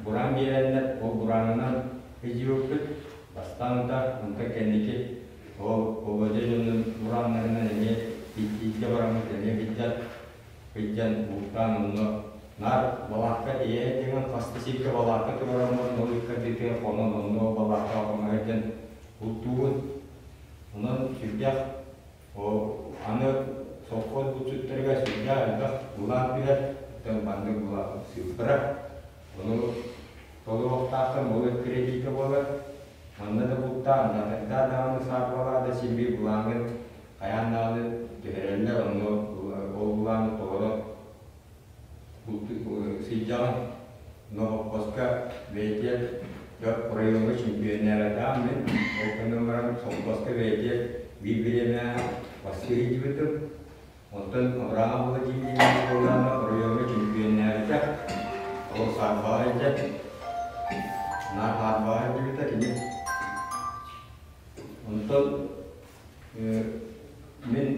бураан биэрэннэр ол бураанынан сылдьыбыппыт. Бастаан да, онтон кэнники ол Володя дьонун бурааннарынан эмиэ илдьэ бараммыт эмиэ сылдьан, сылдьан бултаан онно наар балаакка тиийэ сылдьан хаста сиргэ балаакка туруораммын ол ыккардытыгар хонон онно ол балааккаҕа хоно сылдьан бултуубун. Онон сүрдээх аны совхоз булчуттарыгар сүрдээх элбэх былаан түһэр, оттон маннык былаан сыыппара. Ону толоруохтаахтан ол кредитэ буолар. Манна да бултаан, натырдаа даҕаны саарбалаа да син биир былааҥҥын хайаан даҕаны түһэрэллэр, онно ол былааны толорон сылдьаҕын. Новопоска бэйэтигэр оройуоҥҥа чемпионнээбэтэҕим мин. Ол гынан баран совхозка бэйэтигэр биир бириэмэ бастыы сылдьыбытым. Онтон Авраам Владимирович буоллаҕына оройуоҥҥа чемпионнээбитэ. Ол саарбаҕа илдьэн, наар саарбаҕа илдьибитэ кини. Онтон мин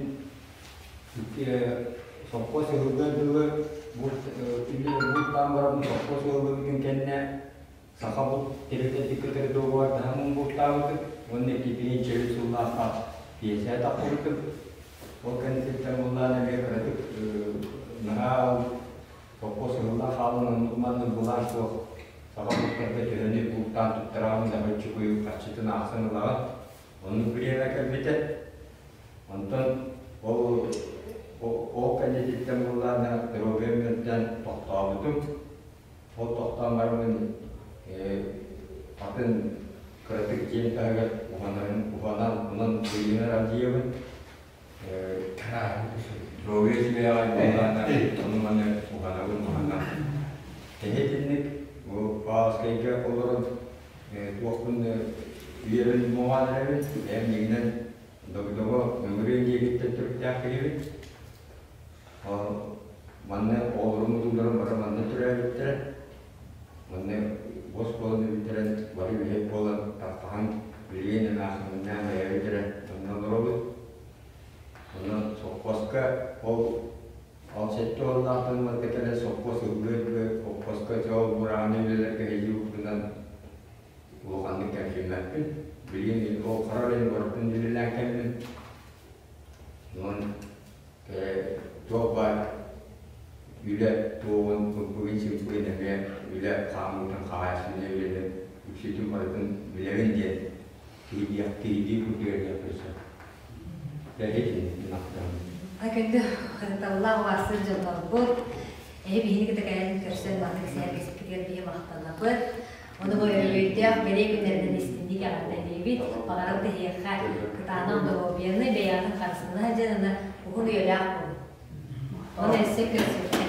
совхоз ыһыллыар дылы бултаан баран совхоз ыһыллыбытын кэннэ саха булт тэрилтэтин кытары доруобардаһан бултаабытым уонна 2003 сыллаахха пиэсэ тахсыбытым. Ол кэнниттэн буоллаан эмиэ кыратык наһаа совхоз ыһыллан хаалан оннук маннык былаан суох саха бултарга төһөнү бултаан туттараҕын да чукуйу харчытын аахсан ылаҕын. Оннук бириэмэ кэлбитэ. Онтон ол ол кэнниттэн буоллаҕына доруобуйам мөлтөөн тохтообутум. Ол тохтоон бараммын атын кыратык дьиэм таһыгар уһанарын уһанан онон быйыҥар алдьыйабын. Доруобуйа үчүгэйэҕэ буоллаҕына ону маны уһанабын уһанан. Киһи итинник бу Павловскайга олорон туохпун үйэбин моҕоон эрэбин. Бэйэм дьиҥинэн Догдоҕо Мөҥүрүөн диэкиттэн төрүттээх киһибин. Манна оҕолорум-урууларым бары манна төрөөбүттэрэ. Манна бос буолан бүтэрэн, бары үлэһит буолан, таптаһан, билигин эмээхсиннээн бэйэбит эрэ манна олоробут. Онон сопхуоска ол ол сэттэ уоннаахтан барыта кэлэн сопхуос ыллыыр сопхуоска дьэ ол бурааны үлэлэргэ иһии улаханнык кэмсиммэппин. Билигин ол хара үлэни барытын үлэлээн кэллим. Онон туох баар үлэ туоҕун ымпыгын-чымпыгын эмиэ үлэ хаамыытын хаһаайыстыбаннай үлэни үксүтүн барытын билэбин диэн киһидии курдук этиэхпин сөп. Бэһи махтанабын. Күндү ытыктабыллаах убаастыыр дьоннорбут, эһи биһини кытта кэлэн көрсөн маннык сэһэргэспитигэр биһи махтанабыт. Ону бу өрөгөйдөөх бэлиэ күннэринэн истинник эҕэрдэлиибит. Баҕарабыт эһиэхэ кытаанах доруобуйаны, бэйэҕитин харыстана сылдьан уһун үйэлээх буолун. Оны өссө көрсүөххэ.